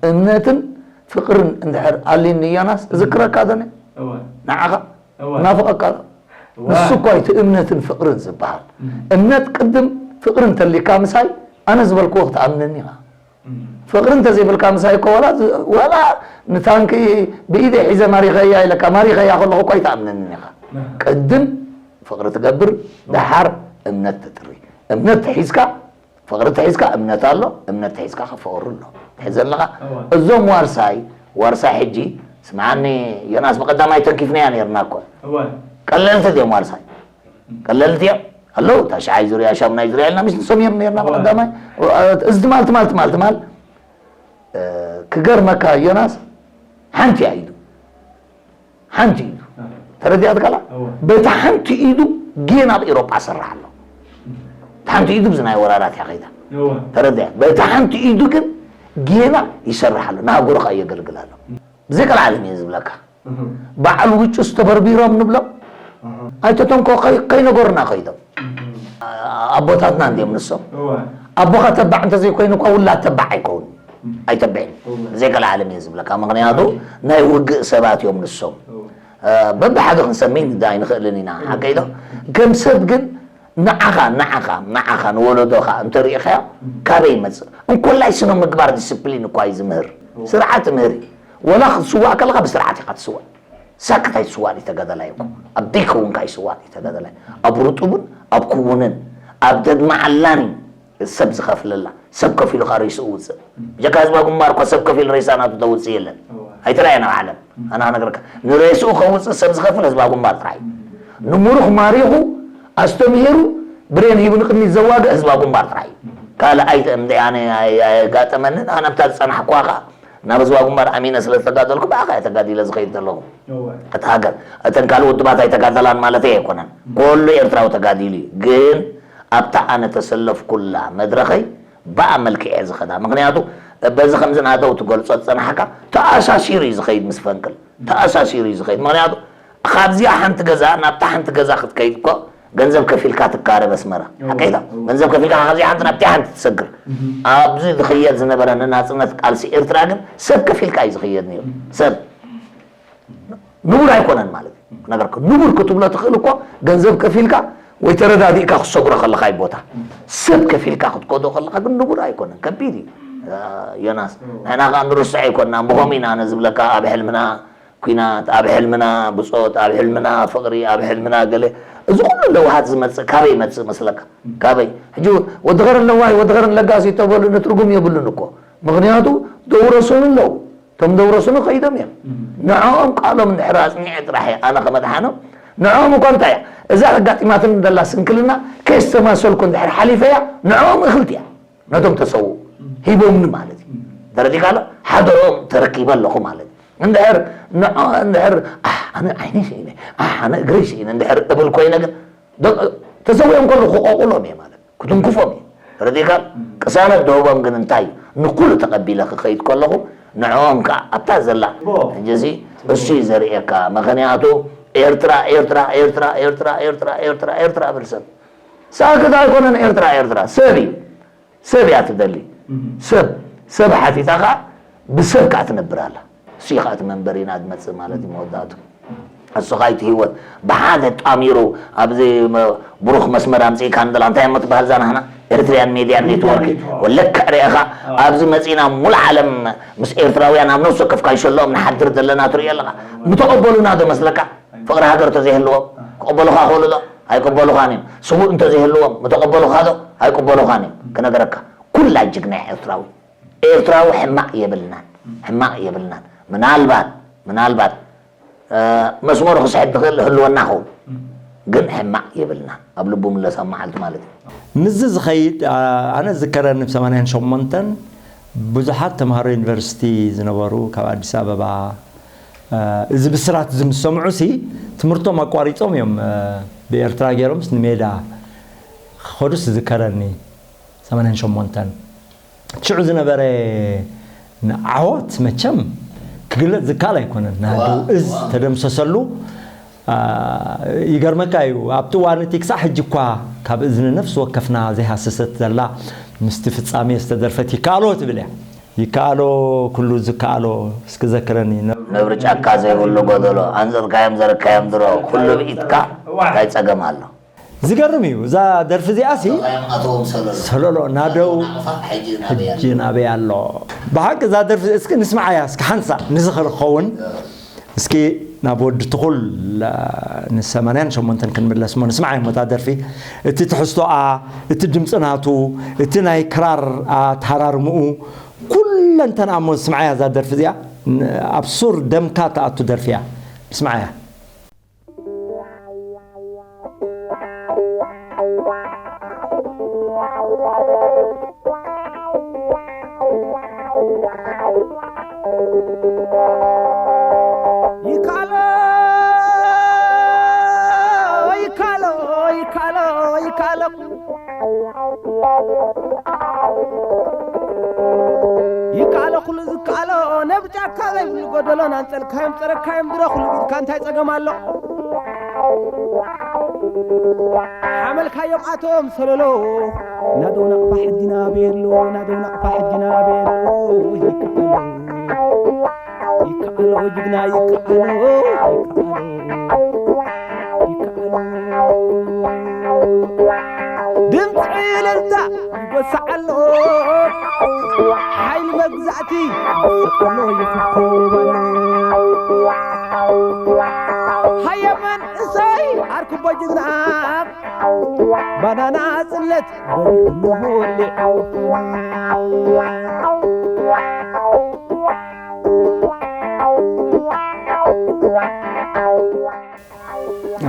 እምነትን ፍቅርን እንድሕር ኣልኒ ዮናስ እዝክረካ ዶ ንዓኻ ናፍቐካ ዶ ንሱ እኳ እቲ እምነትን ፍቅርን ዝበሃል እምነት ቅድም ፍቅሪ እንተሊካ ምሳይ ኣነ ዝበልክዎ ክትኣምነኒ ኢኻ ፍቅሪ እንተዘይብልካ ምሳይ እኮ ወላ ወላ ንታንኪ ብኢደይ ሒዘ ማሪኸያ ኢለካ ማሪኸያ ከለኹ እኳ ኣይትኣምነንን ኢኻ ቅድም ፍቅሪ ትገብር ደሓር እምነት ትጥሪ እምነት ተሒዝካ ፍቕሪ ተሒዝካ እምነት ኣሎ፣ እምነት ተሒዝካ ከ ፍቕሪ ኣሎ። ትሕዝ ዘለኻ እዞም ዋርሳይ፣ ዋርሳይ ሕጂ ስምዓኒ ዮናስ ብቐዳማይ ተንኪፍናያ ኔርና እኮ። ቀለልቲ ድዮም ዋርሳይ? ቀለልቲ እዮም? ኣለዉ። ታሽዓይ ዙርያ፣ ሻሙናይ ዙርያ ኢልና ምስ ንሶም እዮም ነርና። እዋ። ብቐዳማይ እዚ ትማል ትማል ትማል ትማል እ፣ ክገርመካ ዮናስ፣ ሓንቲ እያ ኢዱ፣ ሓንቲ ኢዱ። ተረዲኣትካላ? እወ። በታ ሓንቲ ኢዱ ጌና ኣብ ኤውሮጳ ሰርሕ ኣሎ። እታ ሓንቲ ኢዱ ብዚ ናይ ወራራት እያ ከይዳ። እወ። ተረዲኣ። በታ ሓንቲ ኢዱ ግን ጌና ይሰርሕ ኣሎ። ንሃገሩ ከኣ የገልግል ኣሎ። ብዘይ ቀልዓለም እየ ዝብለካ። እህ። በዓል ውጩ ዝተበርቢሮም ንብሎም። እህ። ኣይተተንኮ ከይ-፣ ከይነገሩና ከይዶም። እህ። ኣቦታትና እንዲዮም ንሶም። እወ። ኣቦኻ ተባዕ እንተዘይኮይኑ እኳ ውላድ ተባዕ ኣይከውን። እህ። ኣይተብዕን። እወ። ብዘይ ቀልዓለም እየ ዝብለካ። ምኽንያቱ ናይ ውግእ ሰባት እዮም ንሶም። እወ። እ፣ በብሓደ ክንሰሚ ንዳ ኣይንኽእልን ኢና። እወ። ሓቀይ ዶ? ከም ሰብ ግን ንዓኻ፣ ንዓኻ፣ ንዓኻ ንወለዶኻ እንተሪኢኻዮ፣ እህ። ካበይ ይመጽእ? እንኮላይ ስነ ምግባር ዲስፕሊን እኳ እዩ ዝምህር። እወ። ስርዓት ምህር እዩ። ወላ ክትስዋእ ከለኻ ብስርዓት ኢኻ ትስዋእ። ሳክት ኣይትስዋእን እዩ ተጋዳላይ እኮ። ኣብ ደይከውንካ ኣይስዋእን እዩ ተጋዳላይ። ኣብ ርጡብን ኣብ ክውንን ኣብ ደድመዓላን እዩ ሰብ ዝኸፍለላ። ሰብ ከፊሉ ኸኣ ሬስኡ ውፅእ። ብጀካ ህዝባዊ ግንባር እኮ ሰብ ከፊሉ ሬሳ ናቱ ተውፅእ የለን። እዋ። ኣይተራእየን ኣብ ዓለም። ኣና ክነግረካ። ንሬስኡ ከውፅእ ሰብ ዝኸፍል ህዝባዊ ግንባር ጥራይ እዩ። ንምሩኽ ማሪኹ ኣስተምሂሩ ብሬን ሂቡ ንቅድሚት ዘዋግእ ህዝባዊ ግንባር ጥራይ እዩ። ካልእ ኣይተ-፣ እንደ ኣነ ኣይ-፣ ኣየጋጠመንን። ኣነ ኣብታ ዝጸናሕኩዋ ከኣ ናብ ህዝባዊ ግንባር ኣሚነ ስለ ዝተጋደልኩ ብኣኻ እየ ተጋዲለ ዝኸይድ ዘለኹ። እወ። እታ ሃገር፣ እተን ካልእ ውድባት ኣይተጋደላን ማለተይ ኣይኮነን። እም። ኩሉ ኤርትራዊ ተጋዲሉ እዩ። ግን ኣብታ ኣነ ተሰለፍኩላ መድረኸይ ብኣ መልክዕ እየ ዝኸዳ። ምኽንያቱ በዚ ከምዚ ናደው ትገልጾ ዝጸናሕካ ተኣሳሲሩ እዩ ዝኸይድ ምስ ፈንቅል። ተኣሳሲሩ እዩ ዝኸይድ። ምኽንያቱ ካብዚኣ ሓንቲ ገዛ ናብታ ሓንቲ ገዛ ክትከይድ እኮ ገንዘብ ከፊልካ ትካረብ ኣስመራ። እወ፣ ሓቀይ ዶ? እወ። ገንዘብ ከፊልካ ካብዚኣ ሓንቲ ናብቲኣ ሓንቲ ትሰግር። እህ። ኣብዚ ዝኽየድ ዝነበረ ንናጽነት ቃልሲ ኤርትራ ግን ሰብ ከፊልካ እዩ ዝኽየድ ነይሩ። እህ። ሰብ። ንቡር ኣይኮነን ማለት እዩ። ክነገርካ፣ ንቡር ክትብሎ ትኽእል እኮ ገንዘብ ከፊልካ ወይ ተረዳዲእካ ክትሰግሮ ከለኻ እዩ ቦታ። እህ። ሰብ ከፊልካ ክትከዶ ከለኻ ግን ንቡር ኣይኮነን። ከቢድ እዩ። እ፣ ዮናስ፣ እወ። ንሕና ከኣ ንርስዖ ኣይኮንና። ብኸምኡ ኢና ኣነ ዝብለካ ኣብ ሕልምና ኲናት፣ ኣብ ሕልምና ብጾት፣ ኣብ ሕልምና ፍቕሪ፣ ኣብ ሕልምና ገለ። እዚ ኩሉ ለውሃት ዝመጽእ ካበይ ይመጽእ መስለካ? ካበይ? ሕጂ ወዲ ኸረን ለዋህ፣ ወዲ ኸረን ለጋሲ ተበሉ ንትርጉም የብሉን እኮ። ምኽንያቱ ደውረሱን ኣለዉ። እቶም ደውረሱን ከይዶም እዮም። እም። ንዕኦም ቃሎም እንድሕር ኣጽኒዐ ጥራሕ እየ ኣነ ከመድሓኖም። ንዕኦም እኮ እንታይ እያ? እዛ ኣጋጢማትኒ ዘላ ስንክልና ከየስተማሰልኩ እንድሕር ሓሊፈያ፣ ንዕኦም እኽልቲ እያ። ነቶም ተሰውኡ ሂቦምኒ ማለት እዩ። ተረዲእካ ኣሎ? ሓደሮም ተረኪበ ኣለኹ ማለት እዩ። እንድሕር ንዖ-፣ እንድሕር፣ ኣሕ፣ ኣነ ዓይነይ ስኢነ፣ ኣሕ፣ ኣነ እግረይ ስኢነ እንድሕር እብል ኮይነ ግን፣ ዶ-፣ ተሰዊኦም ከለዉ ክቆቁሎም እየ ማለት፣ ክትንክፎም እየ። ተረዲእካ? ቅሳነት ደህቦም ግን እንታይ እዩ? ንኩሉ ተቐቢለ ክኸይድ ከለኹ፣ ንዕኦም ከኣ ኣብታ ዘላ እቦ። ሕጂ እዚ እሱ እዩ ዘርእየካ። ምኽንያቱ ኤርትራ፣ ኤርትራ፣ ኤርትራ፣ ኤርትራ፣ ኤርትራ፣ ኤርትራ፣ ኤርትራ እብል ሰብ። ሳክት ኣይኮነን ኤርትራ፣ ኤርትራ ሰብ እዩ። ሰብ እያ ትደሊ። እህ። ሰብ፣ ሰብ ሓቲታ ኸዓ ብሰብ ከኣ ትነብር ኣላ። እሱ እዩ ኸዓ እቲ መንበሪና ዝመጽእ ማለት እዩ መወዳእቱ። እሱ ኸዓ እቲ ህይወት ብሓደ ጣሚሩ ኣብዚ መ-፣ ብሩኽ መስመር ኣምጺእካ ንደላ እንታይ እሞ ትበሃል እዛ ናህና ኤርትሪያን ሜድያን ኔትወርክ። ኔትወርክ። ወለክዕ ርኤኻ ኣዎ። ኣብዚ መጺእና ሙሉ ዓለም ምስ ኤርትራውያን ኣብ ነፍሲ ወከፍ ካንሸሎኦም ንሓድር ዘለና ትርእዮ ኣለኻ። ምተቐበሉና ዶ መስለካ? ፍቕሪ ሃገር እንተዘይህልዎም ክቕበሉኻ ክኽእሉ ዶ? ኣይቅበሉኻን እዮም። ስዉእ እንተዘይህልዎም ምተቐበሉኻ ዶ? ኣይቅበሉኻን እዮም። ክነግረካ፣ ኩላ ጅግና እያ ኤርትራዊ። ኤርትራዊ ሕማቕ የብልናን፣ ሕማቕ የብልናን። ምናልባት፣ ምናልባት፣ እ፣ መስመሩ ክስሕት ዝኽእል ህልወና ኸውን። ግን ሕማቕ የብልናን። ኣብ ልቡ ምለስ ኣብ መዓልቲ ማለት እዩ። ምስዚ ዝኸይድ፣ ኣ-፣ ኣነ ዝከረኒ ብ ሰማንያን ሸሞንተን ብዙሓት ተምሃሮ ዩኒቨርሲቲ ዝነበሩ ካብ ኣዲስ ኣበባ፣ እ፣ እዚ ብስራት እዚ ምስ ሰምዑ ሲ ትምህርቶም ኣቋሪጾም እዮም፣ እ፣ ብኤርትራ ገይሮምስ ንሜዳ ክኸዱስ ዝከረኒ። ሰማንያን ሸሞንተን ሽዑ ዝነበረ ዓወት መቸም ክግለጽ ዝከኣል ኣይኮነን። ናህዱ ዋው፣ እዝ ዋው። ተደምሰሰሉ። ኣ፣ ይገርመካ እዩ፣ ኣብቲ እዋን እቲ ክሳዕ ሕጂ እኳ ካብ እዝኒ ነፍሲ ወከፍና ዘይሃሰሰት ዘላ ምስቲ ፍጻሜ ዝተደርፈት ይከኣሎ ትብል እያ። ይከኣሎ፣ ኩሉ ዝከኣሎ፣ እስኪ ዘክረኒ። ነብሪ ጫካ ዘይብሉ ጎደሎ፣ ኣንጸርካዮም ዘረካዮም ድሮ፣ ኩሉ ብኢድካ፣ እንታይ ጸገም ኣሎ? ዝገርም እዩ። እዛ ደርፊ እዚኣ ሲ ተኻዮም ኣተዎም ሰለሎ። ሰለሎ ናደው ናደው ናቕፋ ሕጂ ናበይ ኣሎ? ሕጂ ናበይ ኣሎ? ብሓቂ እዛ ደርፊ እስኪ ንስምዓያ፣ እስኪ ሓንሳእ ንዝኽሪ ክኸውን። እስኪ ናብ ወዲ ትኹል፣ ን ሰማንያን ሸሞንተን ክንምለስ እሞ ንስምዓያ እሞ እታ ደርፊ። እቲ ትሕዝቶኣ፣ እቲ ድምፂ ናቱ፣ እቲ ናይ ክራር ኣተሃራርምኡ፣ ኩለንተንኣ እሞ ንስምዓያ እዛ ደርፊ እዚኣ። ን-፣ ኣብ ሱር ደምካ ትኣቱ ደርፊ እያ። ንስምዓያ። ይካሎ ይካሎ ይካሎ ይካሎ ይካሎ ኩሉ ዝካሎ ነብ ጫካ ዘይብሉ ጎደሎ ናንጸልካዮም ጸረካዮም ድረ ኩሉ ቢድካ እንታይ ጸገም ኣሎ ሓመልካዮም ኣቶም ሰለሎ ናደው ናቕፋ ሕጂ ናበየሎ ናደው ናቕፋ ሕጂ ናበየሎ ይካሎ ይካሎ ጅግና ይካሎ ይካሎ ይካሎ ድምፂ እልልታ ይጎስዓሎ ሓይሊ መግዛእቲ ይስቀሎ ይፍኮባሎ ሃየ መንእሰይ ኣርክቦ ጅግና ባናና ጽለት በሪኹ ወሊዑ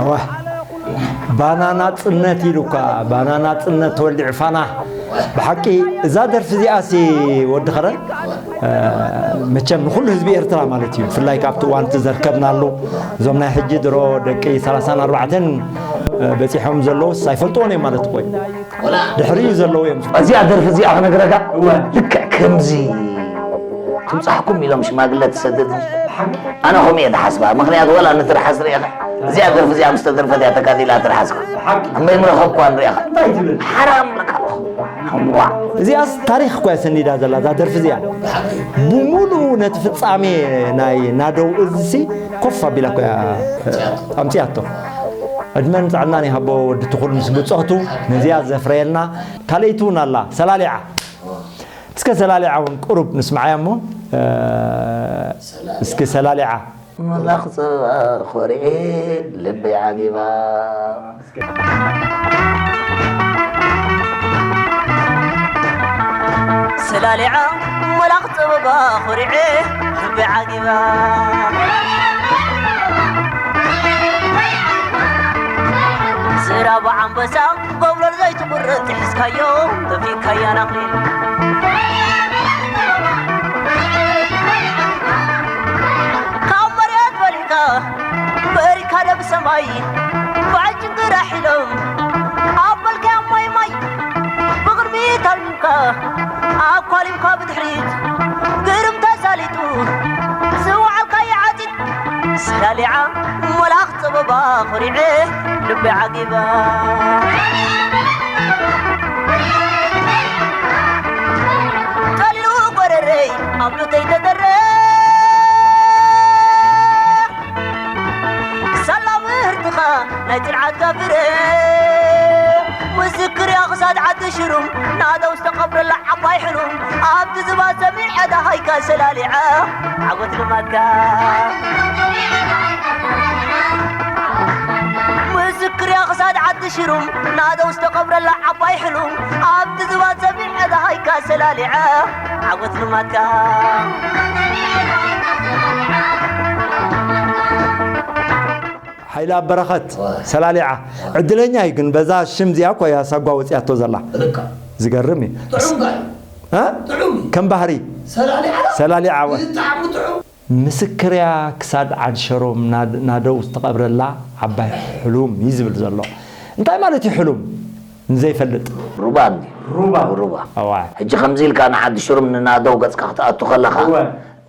እዋ ባናና ጽነት ኢሉካ ባናና ጽነት ተወሊዑ ፋና ብሓቂ እዛ ደርፊ እዚኣሲ ወዲ ኸረን መቸም ንኩሉ ህዝቢ ኤርትራ ማለት እዩ ብፍላይ ካብቲ እዋን እቲ ዘርከብናሉ እዞም ናይ ሕጂ ድሮ ደቂ ሰላሳን ኣርባዕተን በፂሖም ዘለውስ ኣይፈልጥዎን እዮም ማለት እኮ እዩ ድሕሪኡ ዘለዉ እዮም እዚኣ ደርፊ እዚኣ ክነግረካ ልክዕ ከምዚ ትምጻሕኩም ኢሎም ሽማግለ ትሰድድ ኣነ ከምኡ እየ ዝሓስባ ምክንያቱ ወላ ንትርሓስ ርኢኻ እዚኣ ደርፊ እዚኣ ምስ ተደርፈት እያ ተጋዲላ ትርሓስካ እምበይ ምረኸብኳ ንሪኢኻ ሓራም ለካ ኣለኹ እዚኣስ ታሪክ እኮ እያ ሰኒዳ ዘላ እዛ ደርፊ እዚኣ ብሙሉኡ ነቲ ፍጻሜ ናይ ናደው እዝሲ ኮፍ ኣቢላ እኮ እያ ኣምፅያቶ ዕድመን ጥዕናን ይሃቦ ወዲ ትኹል ምስ ብፆቱ ነዚኣ ዘፍረየልና ካልኣይቲ እውን ኣላ ሰላሊዓ እስከ ሰላሊዓ እውን ቁሩብ ንስምዓያ እሞ እስኪ ሰላሊዓ መላኽ ጸባ ኾሪዐ ልበይ ዓጊባ ሰላሊዓ መላኽ ጸበባ ኾሪዐ ልበይ ዓጊባ ዝራቡ ዓንበሳ ጎብለል ዘይትቑረጽ ሒዝካዮ ተፊካያ ናኽሊል ካብ መሬት በሊካ በሪካ ደብ ሰማይ ባዕጭንግራ ሒሎም ኣብ በልካያ ማይ ማይ ብቕድሚት ኣልምካ ኣኳሊምካ ብድሕሪት ግርም ተሳሊጡ ዝወዓልካዮ ዓፂድ ሰላሊዓ መላኽ ጸበባ ኾሪዐ ልበይ ዓጊባ ጠሊሉ ጎረረይ ኣብ ሉተይ ተደረ ሳላ ምህርትኻ ናይ ጽንዓትካ ፍረ ምስክር እያ ክሳድ ዓዲ ሽሩም ናደው ዝተቐብረላ ዓባይ ሕሉም ኣብቲ ዝባ ሰሚዐ ደሃይካ ሰላሊዐ ዓወት ልማድካ ምስክር እያ ክሳድ ዓዲ ሽሩም ናደው ዝተቐብረላ ዓባይ ሕሉም ኣብቲ ዝባ ሰሚዐ ደሃይካ ሰላሊዐ ዓወት ልማድካ ሓይላ በረኸት ሰላሊዓ ዕድለኛ እዩ ግን በዛ ሽም እዚኣ እኮ እያ ሳጓ ወፂኣቶ ዘላ ዝገርም እዩ ከም ባህሪ ሰላሊዓ ምስክርያ ክሳድ ዓድ ሸሮም ናደው ዝተቐብረላ ዓባይ ሕሉም እዩ ዝብል ዘሎ እንታይ ማለት እዩ ሕሉም ንዘይፈልጥ ሩባ እንዲ ሩባ ሩባ እዋ ሕጂ ከምዚ ኢልካ ንዓዲ ሽሩም ንናደው ገጽካ ክትኣቱ ከለኻ እወ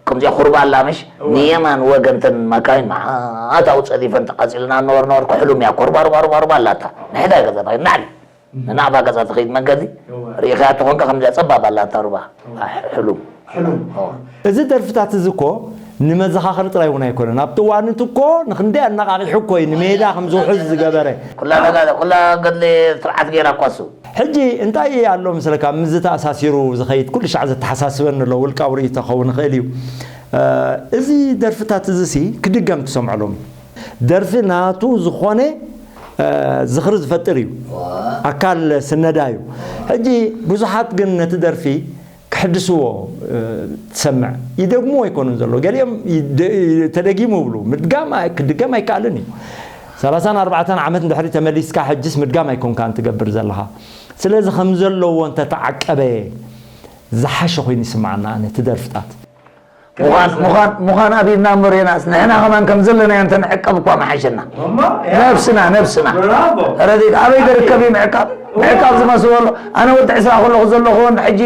ከምዚኣ ኩርባ ኣላ ምሽ እወ ንየማን ወገን ተን ማካይን መዓት ኣብኡ ጸዲፈን ተቃጺልና ነበርና ወርኩ ሕሉም እያ ኩርባ ሩባ ሩባ ሩባ ኣላታ ንሕዳይ ገጸታ ናዕሊ ንናዕባ ገጻ ትኸይድ መንገዲ እወ ርኢኻያ ተኾንካ ከምዚኣ ጸባብ ኣላታ ሩባ እወ ሕሉም ሕሉም እወ እዚ ደርፍታት እዚ እኮ ንመዘኻኸሪ ጥራይ እውን ኣይኮነን። ኣብቲ እዋን እቲ እኮ ንኽንደይ ኣነቓቒሑ እኮ እዩ ንሜዳ ከም ዝውሕዝ ዝገበረ። ኩላ ተጋደ ኩላ ገድሊ ስርዓት ገይራ እኳ እሱ። ሕጂ እንታይ ኣሎ መስለካ ምስዚ ተኣሳሲሩ ዝኸይድ ኩሉ ሻዕ ዘተሓሳስበኒ ኣሎ ውልቃዊ ርእይቶ ክኸውን ይኽእል እዩ። እዚ ደርፍታት እዚሲ ክድገም ትሰምዖ ሎሚ። ደርፊ ናቱ ዝኾነ ዝኽሪ ዝፈጥር እዩ። ኣካል ስነዳ እዩ። ሕጂ ብዙሓት ግን ነቲ ደርፊ ክሕድስዎ ትሰምዕ ይደግምዎ ኣይኮኑን ዘለዉ ገሊኦም ተደጊሙ ይብሉ ምድጋም ክድገም ኣይከኣልን እዩ ሰላሳን ኣርባዕተን ዓመት እንድሕሪ ተመሊስካ ሕጅስ ምድጋም ኣይኮንካን ትገብር ዘለኻ ስለዚ ከም ዘለዎ እንተተዓቀበ ዝሓሸ ኮይኑ ይስምዓና ኣነ እቲ ደርፍታት። ምዃን ኣብኢልና እምበር ዮናስ ንሕና ከማን ከም ዘለናዮ እንተንዕቀብ እኳ መሓሸና። ነብስና ነብስና ረዲት ኣበይ ደርከብ እዩ ምዕቃብ ምዕቃብ ዝመስሎ ኣሎ። ኣነ ወዲ ዕስራ ከለኹ ዘለኹ ሕጂ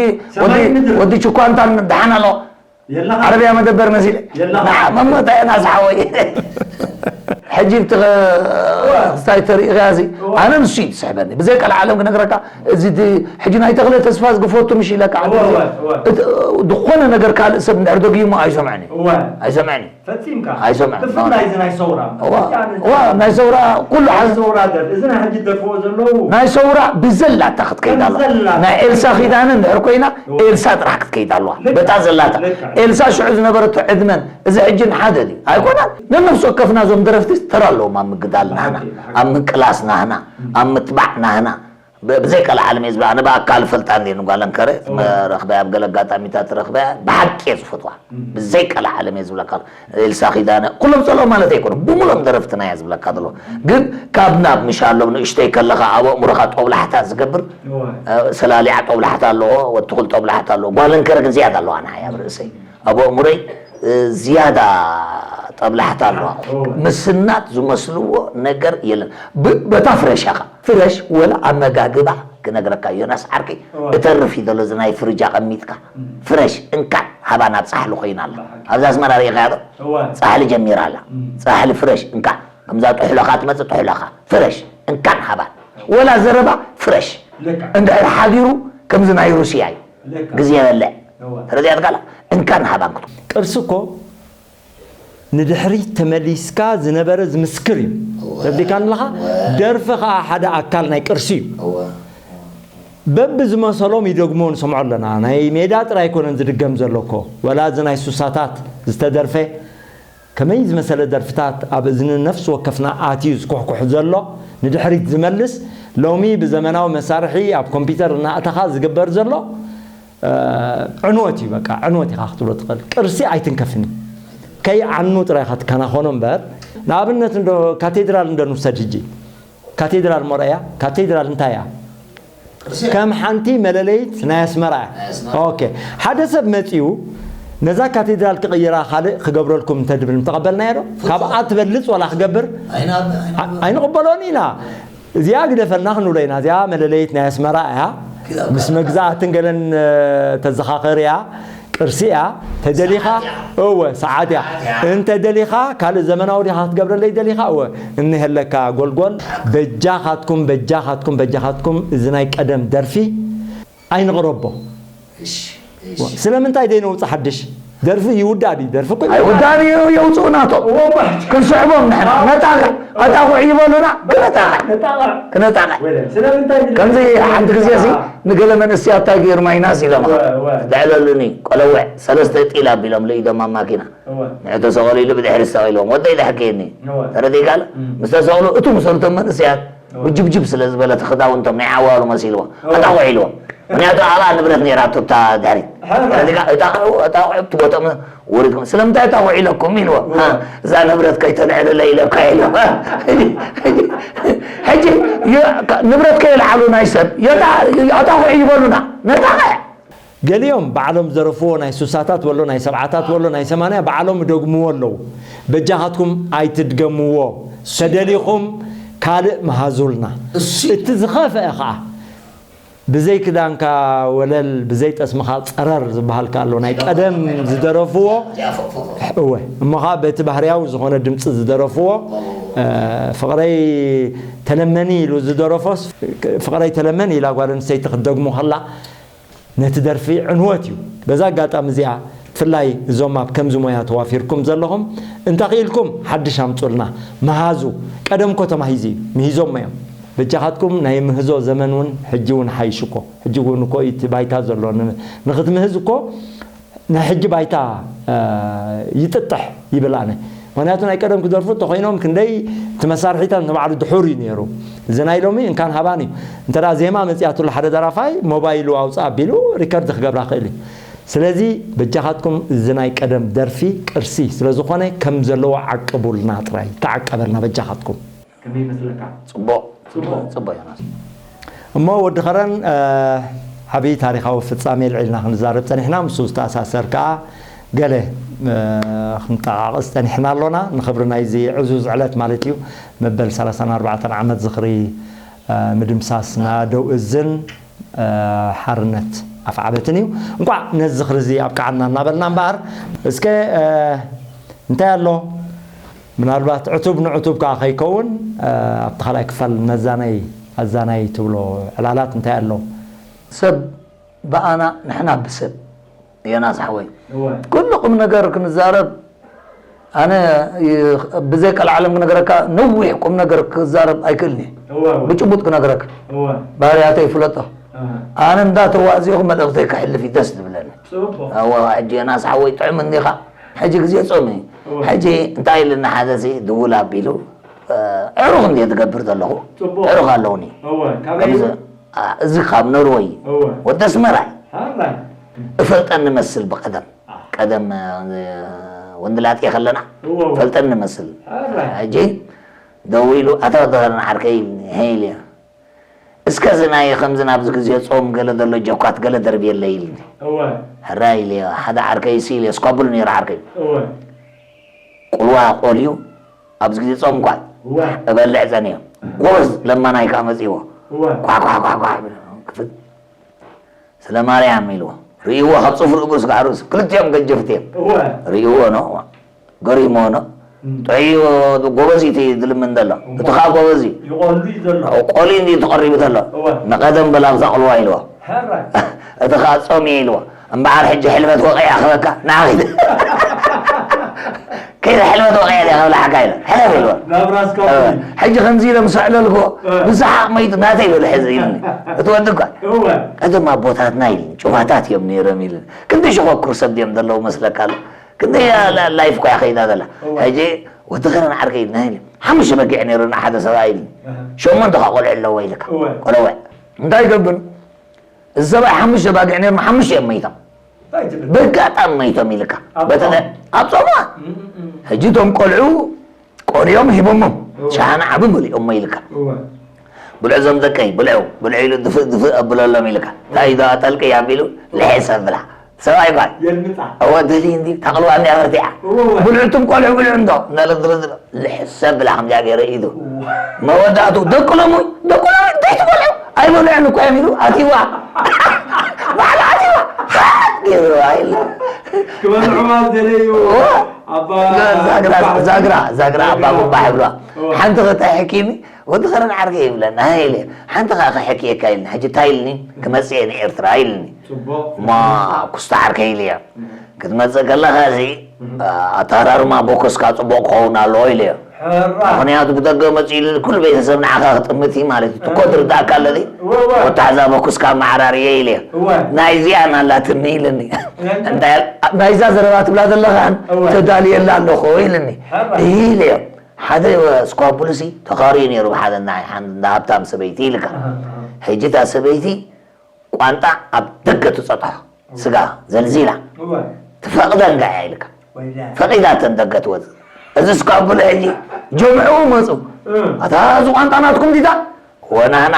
ወዲ ችኳንታን ደሓን ኣሎ። ዓረብያ መደበር መሲለ መመታይ ናስሓወይ ሕጂ ብትኽስታይ ተሪኢኻ ዚ ኣነ ንሱ እዩ ዝስሕበኒ ብዘይ ቀልዓለም ክነግረካ እዚ ሕጂ ናይ ተኽለ ተስፋ ዝግፈቱ ምሽ ኢለካ ዝኾነ ነገር ካልእ ሰብ እንድሕር ደጊሞ ኣይሰምዕን እዩ ኣይሰምዕን እዩ ፈጺምካ ብፍላይ እዚ ናይ ሰውራ ናይ ሰውራ ኩሉ ሓዚ ሰውራ ደር እዚ ናይ ሕጂ ደርፍዎ ዘለዉ ናይ ሰውራ ብዘላታ ክትከይድ ኣለዋ ናይ ኤልሳ ኪዳነ እንድሕር ኮይና ኤልሳ ጥራሕ ክትከይድ ኣለዋ በታ ዘላታ ኤልሳ ሽዑ ዝነበረቶ ዕድመን እዚ ሕጂ ንሓደ ድዩ ኣይኮናን ነነፍሲ ወከፍና እዞም ደረፍቲ ተራ ኣለዎም ኣብ ምግዳል ናህና ኣብ ምቅላስ ናህና ኣብ ምትባዕ ናህና ብዘይ ቀልዓለም እየ ዝብላ ኣነ ብኣካል ፈልጣ እንደ ንጓለን ከረ ረኽበያ ኣብ ገለ ኣጋጣሚታት ረኽበያ ብሓቂ እየ ዝፈትዋ ብዘይ ቀልዓለም እየ ዝብለካ ኤልሳ ኪዳነ ኩሎም ጸልኦ ማለት ኣይኮነ ብሙሎም ደረፍትና እያ ዝብለካ ዘሎ ግን ካብ ናብ ምሽ ኣሎም ንእሽተይ ከለኻ ኣብ ኣእምሮኻ ጦብላሕታ ዝገብር ሰላሊዓ ጦብላሕታ ኣለዎ ወትኹል ጦብላሕታ ኣለዎ ጓለን ከረ ግን ዝያዳ ኣለዋ ንዓይ ኣብ ርእሰይ ኣብ ኣእምሮይ ዝያዳ ጠብላሕታ ኣለዋ ምስናት ዝመስልዎ ነገር የለን በታ ፍረሽ ኢኻ ፍረሽ ወላ ኣመጋግባ ክነግረካ ዮናስ ዓርከይ እተርፍ እዩ ዘሎ እዚ ናይ ፍርጅ ኣቐሚጥካ ፍረሽ እንካዕ ሃባ ናብ ፃሕሊ ኮይና ኣላ ኣብዚ ኣስመራ ርኢኻያ ዶ ፃሕሊ ጀሚራ ኣላ ፃሕሊ ፍረሽ እንካዕ ከምዛ ጥሕሎኻ ትመፅእ ጥሕሎኻ ፍረሽ እንካን ሃባን ወላ ዘረባ ፍረሽ እንድሕር ሓዲሩ ከምዚ ናይ ሩስያ እዩ ግዜ የበልዕ ተረዲኣትካ ኣላ እንካን ሃባን ክትብል ቅርሲ እኮ ንድሕሪት ተመሊስካ ዝነበረ ዝምስክር እዩ ተረዲእካኒ ኣለኻ ደርፊ ከዓ ሓደ ኣካል ናይ ቅርሲ እዩ በብዝመሰሎም ይደግሞ ንሰምዖ ኣለና ናይ ሜዳ ጥራይ ኣይኮነን ዝድገም ዘሎ እኮ ወላ እዚ ናይ ሱሳታት ዝተደርፈ ከመይ ዝመሰለ ደርፍታት ኣብ እዝኒ ነፍሲ ወከፍና ኣትዩ ዝኩሕኩሕ ዘሎ ንድሕሪት ዝመልስ ሎሚ ብዘመናዊ መሳርሒ ኣብ ኮምፒውተር እናእተኻ ዝግበር ዘሎ ዕንወት እዩ በቃ ዕንወት ኢኻ ክትብሎ ትኽእል ቅርሲ ኣይትንከፍኒ ከይዓኑ ጥራይ ኢኻ ትከናኸኖ እምበር ንኣብነት እንዶ ካቴድራል እንዶ ንውሰድ ሕጂ ካቴድራል ሞርያ ካቴድራል እንታይ እያ ከም ሓንቲ መለለይት ናይ ኣስመራ እያ ሓደ ሰብ መፂኡ ነዛ ካቴድራል ክቕይራ ካልእ ክገብረልኩም እንተድብል ምተቐበልናዮ ዶ ካብኣ ትበልፅ ዋላ ክገብር ኣይንቕበሎን ኢና እዚኣ ግደፈልና ክንብሎ ኢና እዚኣ መለለይት ናይ ኣስመራ እያ ምስ መግዛእትን ገለን ተዘኻኸር እያ ቅርሲ እያ ተደሊኻ እወ ሰዓት እያ እንተ ደሊኻ ካልእ ዘመናዊ ዲኻ ክትገብረለይ ደሊኻ እወ እንሀለካ ጎልጎል በጃኻትኩም በጃኻትኩም በጃኻትኩም እዚ ናይ ቀደም ደርፊ ኣይንቕረቦ ስለምንታይ ደይ ነውፅ ሓድሽ ደርፊ ይውዳእ ድዩ ደርፊ እኮ ኣይውዳእን እዩ የውፅኡ ናቶም ክንስዕቦም ንሕና ነጣቕዕ ኣጣቑዕ ይበሉና ክነጣቕዕ ክነጣቕዕ ከምዚ ሓንቲ ግዜ ሲ ንገለ መንእስያት እንታይ ገይሩ ማይናስ ኢሎም ደዕለሉኒ ቆለውዕ ሰለስተ ጢል ኣቢሎም ለኢዶም ኣብ ማኪና ንዑ ተሰቐሉ ኢሉ ብድሕሪ ዝሰቒልዎም ወደይ ድሕር ከየኒ ተረዲእካ ኣሎ ምስ ተሰቕሉ እቱ ምሰልቶም መንእስያት ውጅብጅብ ስለ ዝበለ እቲ ክዳውንቶም ናይ ዓዋሉ መሲልዎ ኣጣቑዕ ኢልዎም ምክንያቱ ኣብኣ ንብረት ነይራቶ እታ ድሕሪት ተረዲእካ እጣቑዕ እጣቑዕ ኣብቲ ቦትኦም ወሪድኩም ስለምንታይ እጣቑዕ ኢለኩም ኢልዎ እዛ ንብረት ከይተልዕልለ ኢለካ ኢልዎ ሕጂ ንብረት ከየልዓሉ ናይ ሰብ ኣጣቑዕ ይበሉና ነጣቐዕ ገሊኦም ባዕሎም ዝደረፍዎ ናይ ሱሳታት ወሎ ናይ ሰብዓታት ወሎ ናይ ሰማንያ ባዕሎም ይደግምዎ ኣለዉ በጃኻትኩም ኣይትድገምዎ ተደሊኹም ካልእ መሃዙልና እቲ ዝኸፍአ ኸዓ ብዘይ ክዳንካ ወለል ብዘይ ጠስምኻ ፀረር ዝበሃልካ ኣሎ ናይ ቀደም ዝደረፍዎ እወ እሞ ኸዓ በቲ ባህርያዊ ዝኾነ ድምፂ ዝደረፍዎ ፍቕረይ ተለመኒ ኢሉ ዝደረፎስ ፍቕረይ ተለመኒ ኢላ ጓል ኣንስተይቲ ክትደግሞ ከላ ነቲ ደርፊ ዕንወት እዩ። በዛ ኣጋጣሚ እዚኣ ብፍላይ እዞም ኣብ ከምዚ ሞያ ተዋፊርኩም ዘለኹም እንተኽኢልኩም ሓድሽ ኣምፁልና ምሃዙ። ቀደም እኮ ተማሂዙ እዩ፣ ምሂዞሞ እዮም። በጃኻትኩም ናይ ምህዞ ዘመን እውን ሕጂ እውን ሓይሽ እኮ። ሕጂ እውን እኮ እቲ ባይታ ዘሎ ን- ንኽትምህዝ እኮ ናይ ሕጂ ባይታ ይጥጥሕ ይብል ኣነ። ምኽንያቱ ናይ ቀደም ክደርፉ እንተኾይኖም ክንደይ እቲ መሳርሒታት ንባዕሉ ድሑር እዩ ነይሩ። እዚ ናይ ሎሚ እንካን ሃባን እዩ። እንተ ደኣ ዜማ መጺኣትሉ ሓደ ደራፋይ ሞባይሉ ኣውጽእ ኣቢሉ ሪከርድ ክገብራ ክእል እዩ። ስለዚ በጃኻትኩም እዚ ናይ ቀደም ደርፊ ቅርሲ ስለ ዝኾነ ከም ዘለዎ ዓቅቡልና ጥራይ፣ ተዓቀበልና በጃኻትኩም። ከመይ ይመስለካ? ጽቡቕ ጽቡቕ ጽቡቕ ዮናስ። እሞ ወዲ ኸረን ዓብዪ ታሪኻዊ ፍጻሜ ኣልዒልና ክንዛረብ ጸኒሕና፣ ምስኡ ዝተኣሳሰር ከኣ ገለ፣ እ፣ ክንጠቓቕስ ጸኒሕና ኣሎና። ንኽብሪ ናይዚ ዕዙዝ ዕለት ማለት እዩ፣ መበል ሰላሳን ኣርባዕተን ዓመት ዝኽሪ፣ እ፣ ምድምሳስ ናደው እዝን፣ እ፣ ሓርነት ኣፍዓበትን እዩ። እንቋዕ ነዚ ዝኽሪ እዚ ኣብቅዓና እናበልና እምበኣር፣ እስከ፣ እ፣ እንታይ ኣሎ? ምናልባት ዕቱብ ንዕቱብ ከኣ ከይከውን፣ እ፣ ኣብቲ ካልኣይ ክፋል መዛናይ ኣዛናይ ትብሎ ዕላላት እንታይ ኣሎ? ሰብ ብኣና፣ ንሕና ብሰብ። ዮናስ ሓወይ፣ እወ። ኩሉ ቁም ነገር ክንዛረብ፣ ኣነ ይ-፣ ብዘይ ቀልዓለም ክነግረካ፣ ነዊሕ ቁም ነገር ክዛረብ ኣይክእልን እየ። እወ፣ እወ። ብጭቡጥ ክነግረካ። እወ። ባህርያተይ ይፍለጦ። ኣሃ። ኣነ እንዳተዋእዚኹ መልእኽተይ ከሕልፍ እዩ ደስ ዝብለኒ። ጽቡቕ። እወ፣ ሕጂ ዮናስ ሓወይ ጥዑም እንዲኻ። ሕጂ ግዜ ጾም እዩ። እወ። ሕጂ እንታይ ኢሉኒ ሓደ ሲ ድውል ኣቢሉ፣ እ፣ ዕሩኽ እንድየ ዝገብር ዘለኹ። ጽቡቕ። ዕሩኽ ኣለውኒ። እወ፣ ካበይ ከምዚ እዩ? ኣ፣ እዚ ካብ ኖርወይ እዩ። እወ። ወዲ ኣስመራ እዩ። ሃራይ። እፈልጠኒ መስል ብቐደም። ኣ። ቀደም፣ እ፣ ወንድላጤ ከለና እወ፣ እወ። እፈልጠኒ መስል። ሃራይ። ሕጂ ደዊሉ፣ "ኣታ ወዲ ኸረን ዓርከይ" ኢልኒ። "ሄይ" ኢለዮ። "እስከ እዚ ናይ ከምዚ ናብዚ ግዜ ጾም ገለ ዘሎ ጀኳት ገለ ደርብየለይ" ኢልኒ። እወ። "ሕራይ" ኢለዮ። ሓደ ዓርከይ ሲ ኢለዮ፣ ስኳብል ነይሩ ዓርከይ። እወ። ቁልዋ ቆልዩ፣ ኣብዚ ግዜ ጾም እኳ እወ። እበልዕ ጸኒሑ። ጎበዝ ለማናይ ከኣ መጺእዎ። እወ። ኳ፣ ኳ፣ ኳ፣ ኳ፣ ክፍት። ስለ ማርያም ኢልዎ። ርእይዎ፣ ካብ ጽፍሩ እግሩ ስጋዕ ርእሱ። ክልቲኦም ገጀፍቲ እዮም። እወ። ርእይዎ ነው። ገሪሞ ነው። እም። ጥዑይ ጎበዝ እዩ እቲ ዝልምን ዘሎ። እሞ እቲ ኸኣ ጎበዝ እዩ። ይቖሉ እዩ ዘሎ። ቆልዩ እንድዩ ተቐሪቡ ዘሎ። እወ። ንቐደም በል ኣብዛ ቁልዋ ኢልዎ። ሕራይ። እቲ ኸኣ ጾም እየ ኢልዎ። እምበኣር ሕጂ ሕልበት ወቒዐ ክበካ፣ ንዓኺ። ከይደ ሕልበት ወቒዐ ድየ ክብልዓካ ኢለ። ሕለፍ ኢልዎ። ናብ ራስካ እወ። ወቒ። ሕጂ ከምዚ ኢለ ምስ ኣዕለልክዎ፣ እወ። ብሰሓቕ መይቱ ናተይ በለ ሕዚ ኢልኒ። እቲ ወዲ እኳ። እወ። ቀደም ኣቦታትና ኢልኒ፣ ጭዋታት እዮም ነይሮም ኢልኒ። ክንደይ ሸኾኩር ሰብ ድዮም ዘለዉ መስለካ ኣሎ? ክንደይ ላ-፣ ላይፍ እኳ እያ ከይዳ ዘላ። እወ። ሕጂ ወዲ ኸረን ዓርከይ ኢልና ኢለ። ሓሙሽተ በጊዕ ነይሩና ሓደ ሰብኣይ ኢልኒ። እህ። ሸሞንተ ኸኣ ቆልዑ ኣለዎ ኢልካ። እወ። ቆለወ። እንታይ ይገብር? እዚ ሰብኣይ ሓሙሽተ ባጊዕ ነይሮም፣ ሓሙሽተ እዮም መይቶም። እንታይ ትብል? ብኣጋጣሚ መይቶም ኢልካ። ኣብ በተለ-፣ ጾም? ኣብ ጾም። እም፣ እም፣ እም። ሕጂ እቶም ቆልዑ ቆልዮም ሂቦሞም። እወ። ሸሓነ ዓቢ መሊኦሞ ኢልካ። እወ። "ብልዑ ዞም ደቀይ፣ ብልዑ፣ ብልዑ" ኢሉ ድፍእ፣ ድፍእ ኣብለሎም ኢልካ። እንታይ ዶ ጠልቂ ኣቢሉ፣ ልሕስ ኣብላ። ሰብኣይ ጓል። የልምጻ። እወ፣ ደልዩ እንዲ፣ ታቕልዋ እንዲ ኣበርቲዓ። እወ፣ እወ። "ብልዑ እቱም ቆልዑ ብልዑ እንዶ" እናለ ድረድረ። ልሕስ ኣብላ ከምዚኣ ገይረ ኢዱ። እወ። መወዳእቱ፣ "ደቂ ሎሚ፣ ደቂ ሎሚ እንታይ ትበልዑ? ኣይበልዑን እኮ እዮም" ኢሉ ኣትይዋ። ባዕሉ ኣትይዋ። ገይሩ ኢሉ። ክበልዑዋ ዝደለዩ እወ። ኣባ ዛግራ፣ ጉባሕ። ዛግራ፣ ዛግራ ኣባ ጉባሕ ይብልዋ። እወ። ሓንቲ ኸታ ሕኪሚ፣ ወዲ ኸረን ዓርከይ ይብለና፣ ሃይ ኢለ። ሓንቲ ኸኣ ክሕክየካ ኢልኒ። ሕጂ እንታይ ኢልኒ? ክመጽእ እየ ንኤርትራ ኢልኒ። ጽቡቕ። እሞ ኩስታ ዓርከይ ኢለዮ። እም። ክትመጽእ ከለኻ እዚ፣ እም። ኣተሃራርማ ቦኮስካ ጽቡቕ ክኸውን ኣለዎ ኢለዮ። ሕራ። ምኽንያቱ ብደገ መጺኡ ኢሉ ኩሉ ቤተሰብ ንዓኻ ክጥምት እዩ ማለት እዩ። ትኮ እም። ትርዳእካ ኣለዚ? እወ፣ እወ። ወታሕዛ ቦኮስካ መዓራርየ ኢለዮ። እወ። ናይዚኣ ናላትኒ ኢልኒ። እም። እንታይ ናይዛ ዘረባ ትብላ ዘለኻን እወ። ተዳልየላ ኣለኹ ኢልኒ። ሕራ። ኢለዮ። ሓደ ስኳቡልሲ ተኻርዩ ነይሩ ብሓደ ናይ ሓንቲ እንዳ ሃብታም ሰበይቲ ኢልካ። ኣሃ፣ ኣሃ። ሕጂ እታ ሰበይቲ ቋንጣ ኣብ ደገ ትጸጥሖ፣ እወ። ስጋ ዘልዚላ። እወ። ትፈቕደን ከኣ ኢልካ። ወይላ። ፈቒዳተን ደገ ትወጽእ። እዚ ስኳቡል ሕጂ ጀምዕኡ መጹ። እ። "ኣታ እዚ ቋንጣ ናትኩም ዲታ?" "ወናና."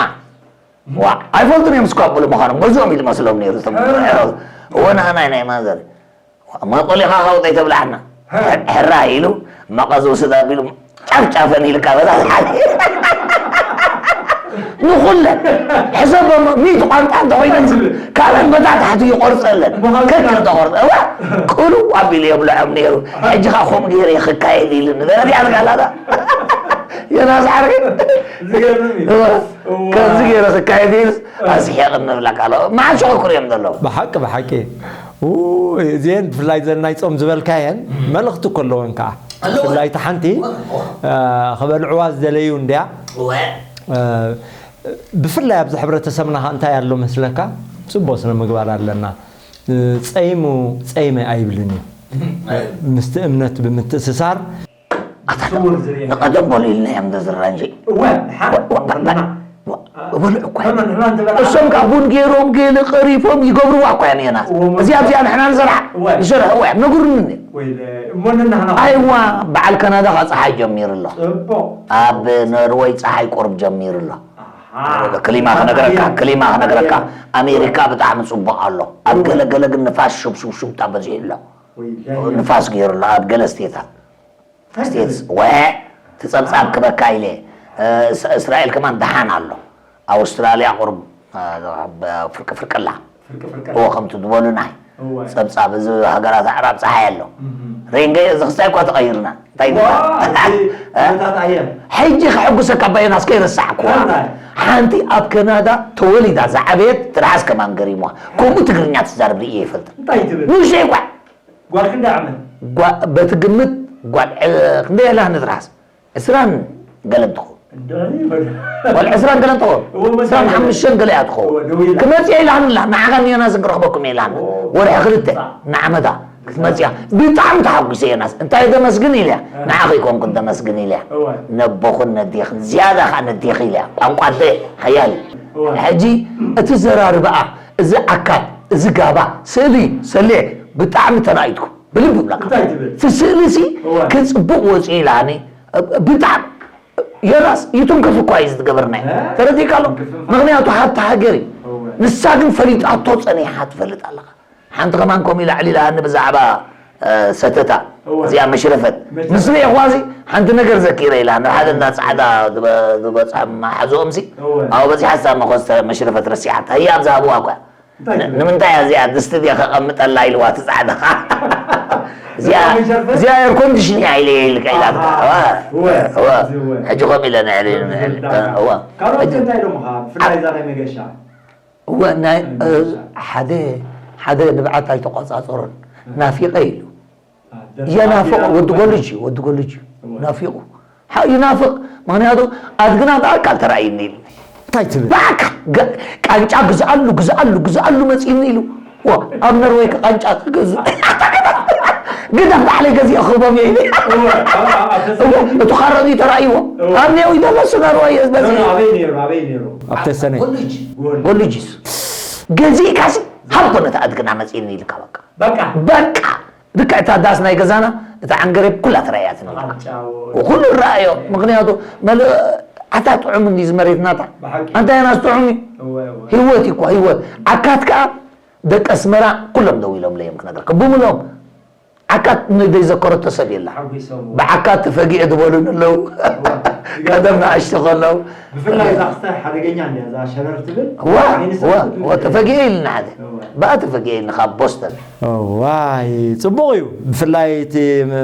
ዋ፣ ኣይፈልጡን እዮም ስኳቡል ምዃኖም። ገዝኦም እዩ ዝመስሎም ነይሩ እቶም እ። ወናና ናይ ማዘር። መቐሊኻ ኻውጠይ ተብልዓና። ሕራ ኢሉ መቐዝ ውስድ ኣቢሉ ጫፍ ጫፈን ኢልካ በዛ ዝሓለ። ንኹለን ሕሰቦም ሚእቲ ቋንቋ እንተኾይነን ካልኣን በታ ታሕቲ ይቆርጸለን። ከክ ተቆርጸ እዋ ቅሉ ኣቢሉ የብልዖም ነይሩ። ሕጂ ኸዓ ከምኡ ገይረ ክካየድ ኢሉ ንበረድ ያልጋላታ። የናስ ዓርኪ ዝገርም እዩ። እዋ፣ እዋ። ከምዚ ገይረ ክካየድ ኢሉ ኣስሒቕ እንብለካ ኣሎ። መዓት ሸኾኩር እዮም ዘለዉ። ብሓቂ፣ ብሓቂ። ው-፣ እዚአን ብፍላይ ዘን ናይ ጾም ዝበልካየን መልእኽቲ እኮ ኣለወን ከዓ። ኣለወን። ብፍላይ እታ ሓንቲ፣ እዋ፣ እዋ። እ፣ ክበልዕዋ ዝደለዩ እንድያ። እወ። እ፣ ብፍላይ ኣብዚ ሕብረተሰብና ከዓ እንታይ ኣሎ መስለካ? ጽቡቕ ስነ ምግባር ኣለና። እ፣ ጸይሙ ጸይመ ኣይብልን እዩ። ምስቲ እምነት ብምትእስሳር ኣታ ስውር ዝርኤ። ንቐደም በሉ ኢልና እዮም ደዝራንጂ። እወ፣ ንሓ-፣ ወ-፣ ወ-፣ ወ-፣ በልና። ወ-፣ በሉ እኮ። ከመን ንሕና እንተበላ እሶም ካብ ቡን ገይሮም ገለ ቀሪፎም ይገብርዋ እኮ እዮም የናት። እወ፣ እዚኣ፣ እዚኣ ንሕና ንሰርሓ። እወ። ይሰርሕዋ እዮም። ነግሩኒ። ወይለ፣ እሞ ንሕና ኣይዋ፣ በዓል ካናዳ ኸዓ ጸሓይ ጀሚሩ ኣሎ። ጽቡቕ። ኣብ ኖርወይ ጸሓይ ቁሩብ ጀሚሩ ኣሎ። ኣሃ። ክሊማ ክነግረካ ክሊማ ክነግረካ ኣሜሪካ ብጣዕሚ ፅቡቅ ኣሎ። ኣብ ገለ ገለ ግን ንፋስ ሹብሹብሹብታ በዚሑ ኣሎ። ንፋስ ገይሩ ኣሎ ኣብ ገለ ስቴታት። ስቴትስ ወ ትፀብፃብ ክበካ ኢለ። እስራኤል ከማን ደሓን ኣሎ። ኣውስትራልያ ቁርብ ፍርቂ ፍርቅላ እዎ ከምቲ ዝበሉናይ። ጸብጻብ እዚ ሃገራት ኣዕራብ ጸሓይ ኣሎ። ሬንገ እዚ ክስታይ እኳ ተቐይርና እንታይ ይበሃል? ሕጂ ከሐጉሰካ ኣባየናስ ከይረሳዕኩዋ ሓንቲ ኣብ ከናዳ ተወሊዳ ዝዓበየት ትርሓስ ከማን ገሪምዋ። ከምኡ ትግርኛ ትዛረብ ርእየ ይፈልጥ። ንእሽተይ እኳ ጓል ክንደይ ዓመት? በቲ ግምት ጓል ክንደይ ኣላ ንትርሓስ? ዕስራን ገለን ትኸውን። ጓል ዕስራን ገለን ትኸውን። ዕስራን ሓሙሽተን ገለ እያ ትኸውን። ክመጽእ ኢላን ኣላ ንዓኻ ዮናስን ክረኽበኩም ኢላን ወርሒ ክልተ ንዓመታ ክትመጽያ ብጣዕሚ ተሓጒሰ ዮናስ። እንታይ ደመስግን ኢልያ? ንዓኺ ይኮንኩን ደመስግን ኢልያ። ነቦኹን ነዴኽን ዝያዳ ኸዓ ነዴኺ ኢልያ። ቋንቋ ኣደ ሓያል እዩ። ሕጂ እቲ ዘራርባኣ፣ እዚ ዓካት፣ እዚ ጋባ፣ ስእሊ ሰሌ ብጣዕሚ ተናኢትኩ። ብልቢ ይብለካ። እቲ ስእሊ ሲ ክጽቡቕ ወጺኡ ኢላኒ። ብጣዕሚ ዮናስ ይትንክፍ እኳ እዩ ዝትገብርና። ተረዲእካ ኣሎ። ምክንያቱ ሃብቲ ሃገር እዩ። ንሳ ግን ፈሊጣቶ ጸኒሓ ትፈልጥ ኣለኻ። ሓንቲ ከማን ከምኡ ኢላ ኣዕሊላኒ ብዛዕባ ሰተታ እዚኣ መሽረፈት ምስ ሪኤ ኳዚ ሓንቲ ነገር ዘኪረ ኢላ ንሓደ እንዳ ጻዕዳ ዝበጽሐ ማሓዝኦም ሲ ኣብ በዚሓ ሳ መኾስተ መሽረፈት ረሲሓታ ህያ ኣብ ዝሃብዋ እኳ ንምንታይ እያ እዚኣ ድስቲ ድያ ከቐምጠላ ኢልዋ እቲ ጻዕዳ እዚኣ እዚኣ ኤር ኮንዲሽን እያ ኢለ ኢልካ ኢላ ሕጂ ከም ኢለ ንዕሊ እወ ካልኦት እንታይ ኢሎምኻ ብፍላይ እዛ ናይ መገሻ እወ ናይ ሓደ ሓደ ንብዓት ኣይተቋጻጸሮን ናፊቐ ኢሉ የናፍቕ ወዲ ጎልጅ እዩ ወዲ ጎልጅ እዩ ናፊቑ ሓ ይናፍቕ ምክንያቱ ኣድግና ብኣካል ተራእይኒ ኢሉ እንታይ ትብል ብኣካል ቃንጫ ግዝኣሉ ግዝኣሉ ግዝኣሉ መፂኒ ኢሉ ኣብ ነርወይ ቃንጫ ክገዝእ ግደፍ ባዕለይ ገዚኦ ክህቦም እየ ኢሉ እቲ ካረኒ ተራእይዎ ኣብ ኔው ይደለሱ ነርወይ ኣብ ተሰነ ጎልጅ ገዚእካሲ ሃብኮ ነቲ ኣድግና መፂኒ ኢልካ በቃ በቃ ልክዕ እታ ዳስ ናይ ገዛና እታ ዓንገሬብ ኩላ ተራእያትኒ ኩሉ ረኣዮ ምክንያቱ ኣታ ጥዑም እንዲ ዝመሬትናታ ኣንታ የናስ ጥዑም እዩ ህይወት እዩ እኳ ህይወት ዓካት ከዓ ደቂ ኣስመራ ኩሎም ደው ኢሎም ለዮም ክነግረካ ብምሎም ዓካት ዘይዘከረቶ ሰብ የላ ብዓካት ተፈጊአ ዝበሉን ኣለዉ ቀደም ንኣሽቱ ከለዉ ብፍላይ እዛ ክስታይ ሓደገኛ እንድያ እዛ ሸረር ትብል እዋ እዋ እዋ ተፈጊአ ኢልና ሓደ ብኣ ተፈጊአ ኢልና ካብ ቦስተን ዋይ ፅቡቕ እዩ ብፍላይ እቲ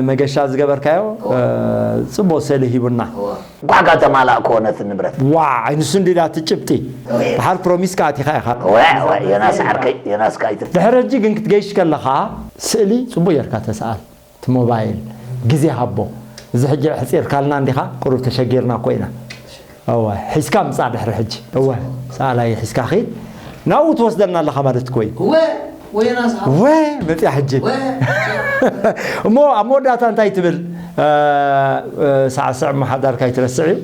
መገሻ ዝገበርካዮ ፅቡቕ ስእሊ ሂቡና ጓዕጋ ተማላእኮ ነቲ ንብረት ዋይ ንሱ እንዲዳ እቲ ጭብጢ ድሓር ፕሮሚስካ ኣቲኻ ኢኻ ዮናስ ዓርከይ ዮናስ ካይት ድሕሪ ሕጂ ግን ክትገይሽ ከለኻ ስእሊ ፅቡቕ ጌርካ ተሰኣል እቲ ሞባይል ግዜ ሃቦ እዚ ሕጂ ኣሕፂርካልና እንዲኻ ቁሩብ ተሸጊርና እኮ ኢና እወ ሒዝካ ምፃእ ድሕሪ ሕጂ እወ ሰኣላይ ሒዝካ ኺድ ናብኡ ትወስደና ኣለኻ ማለት እኮ እዩ እወ ወየናስ እወ መፅያ ሕጂ እሞ ኣብ መወዳእታ እንታይ ትብል ሳዕስዕ እሞ ሓዳርካ ይትረስዕ እዩ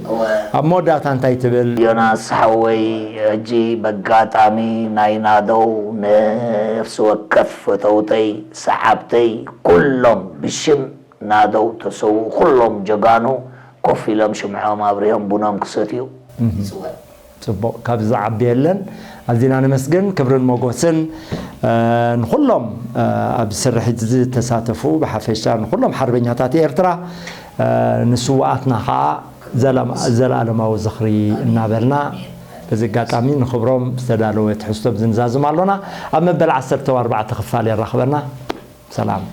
ኣብ መወዳእታ እንታይ ትብል ዮናስ ሓወይ ሕጂ በጋጣሚ ናይ ናደው ነፍሲ ወከፍ ፈተውተይ ሰዓብተይ ኩሎም ብሽም ናደው ተሰውኡ ኩሎም ጀጋኑ ኮፍ ኢሎም ሽምዖም ኣብሪሆም ቡኖም ክሰትዩ ይፅወ። ፅቡቕ ካብ ዝዓቢ የለን። ኣዚና ነመስግን። ክብርን ሞጎስን ንኹሎም ኣብ ስርሒት ዝተሳተፉ ብሓፈሻ ንኹሎም ሓርበኛታት ኤርትራ ንስውኣትና ከዓ ዘለኣለማዊ ዝኽሪ እናበልና በዚ ኣጋጣሚ ንኽብሮም ዝተዳለወ ትሕዝቶ ብዝንዛዝም ኣሎና። ኣብ መበል ዓሰርተ ኣርባዕተ ክፋል የራኽበና። ሰላም።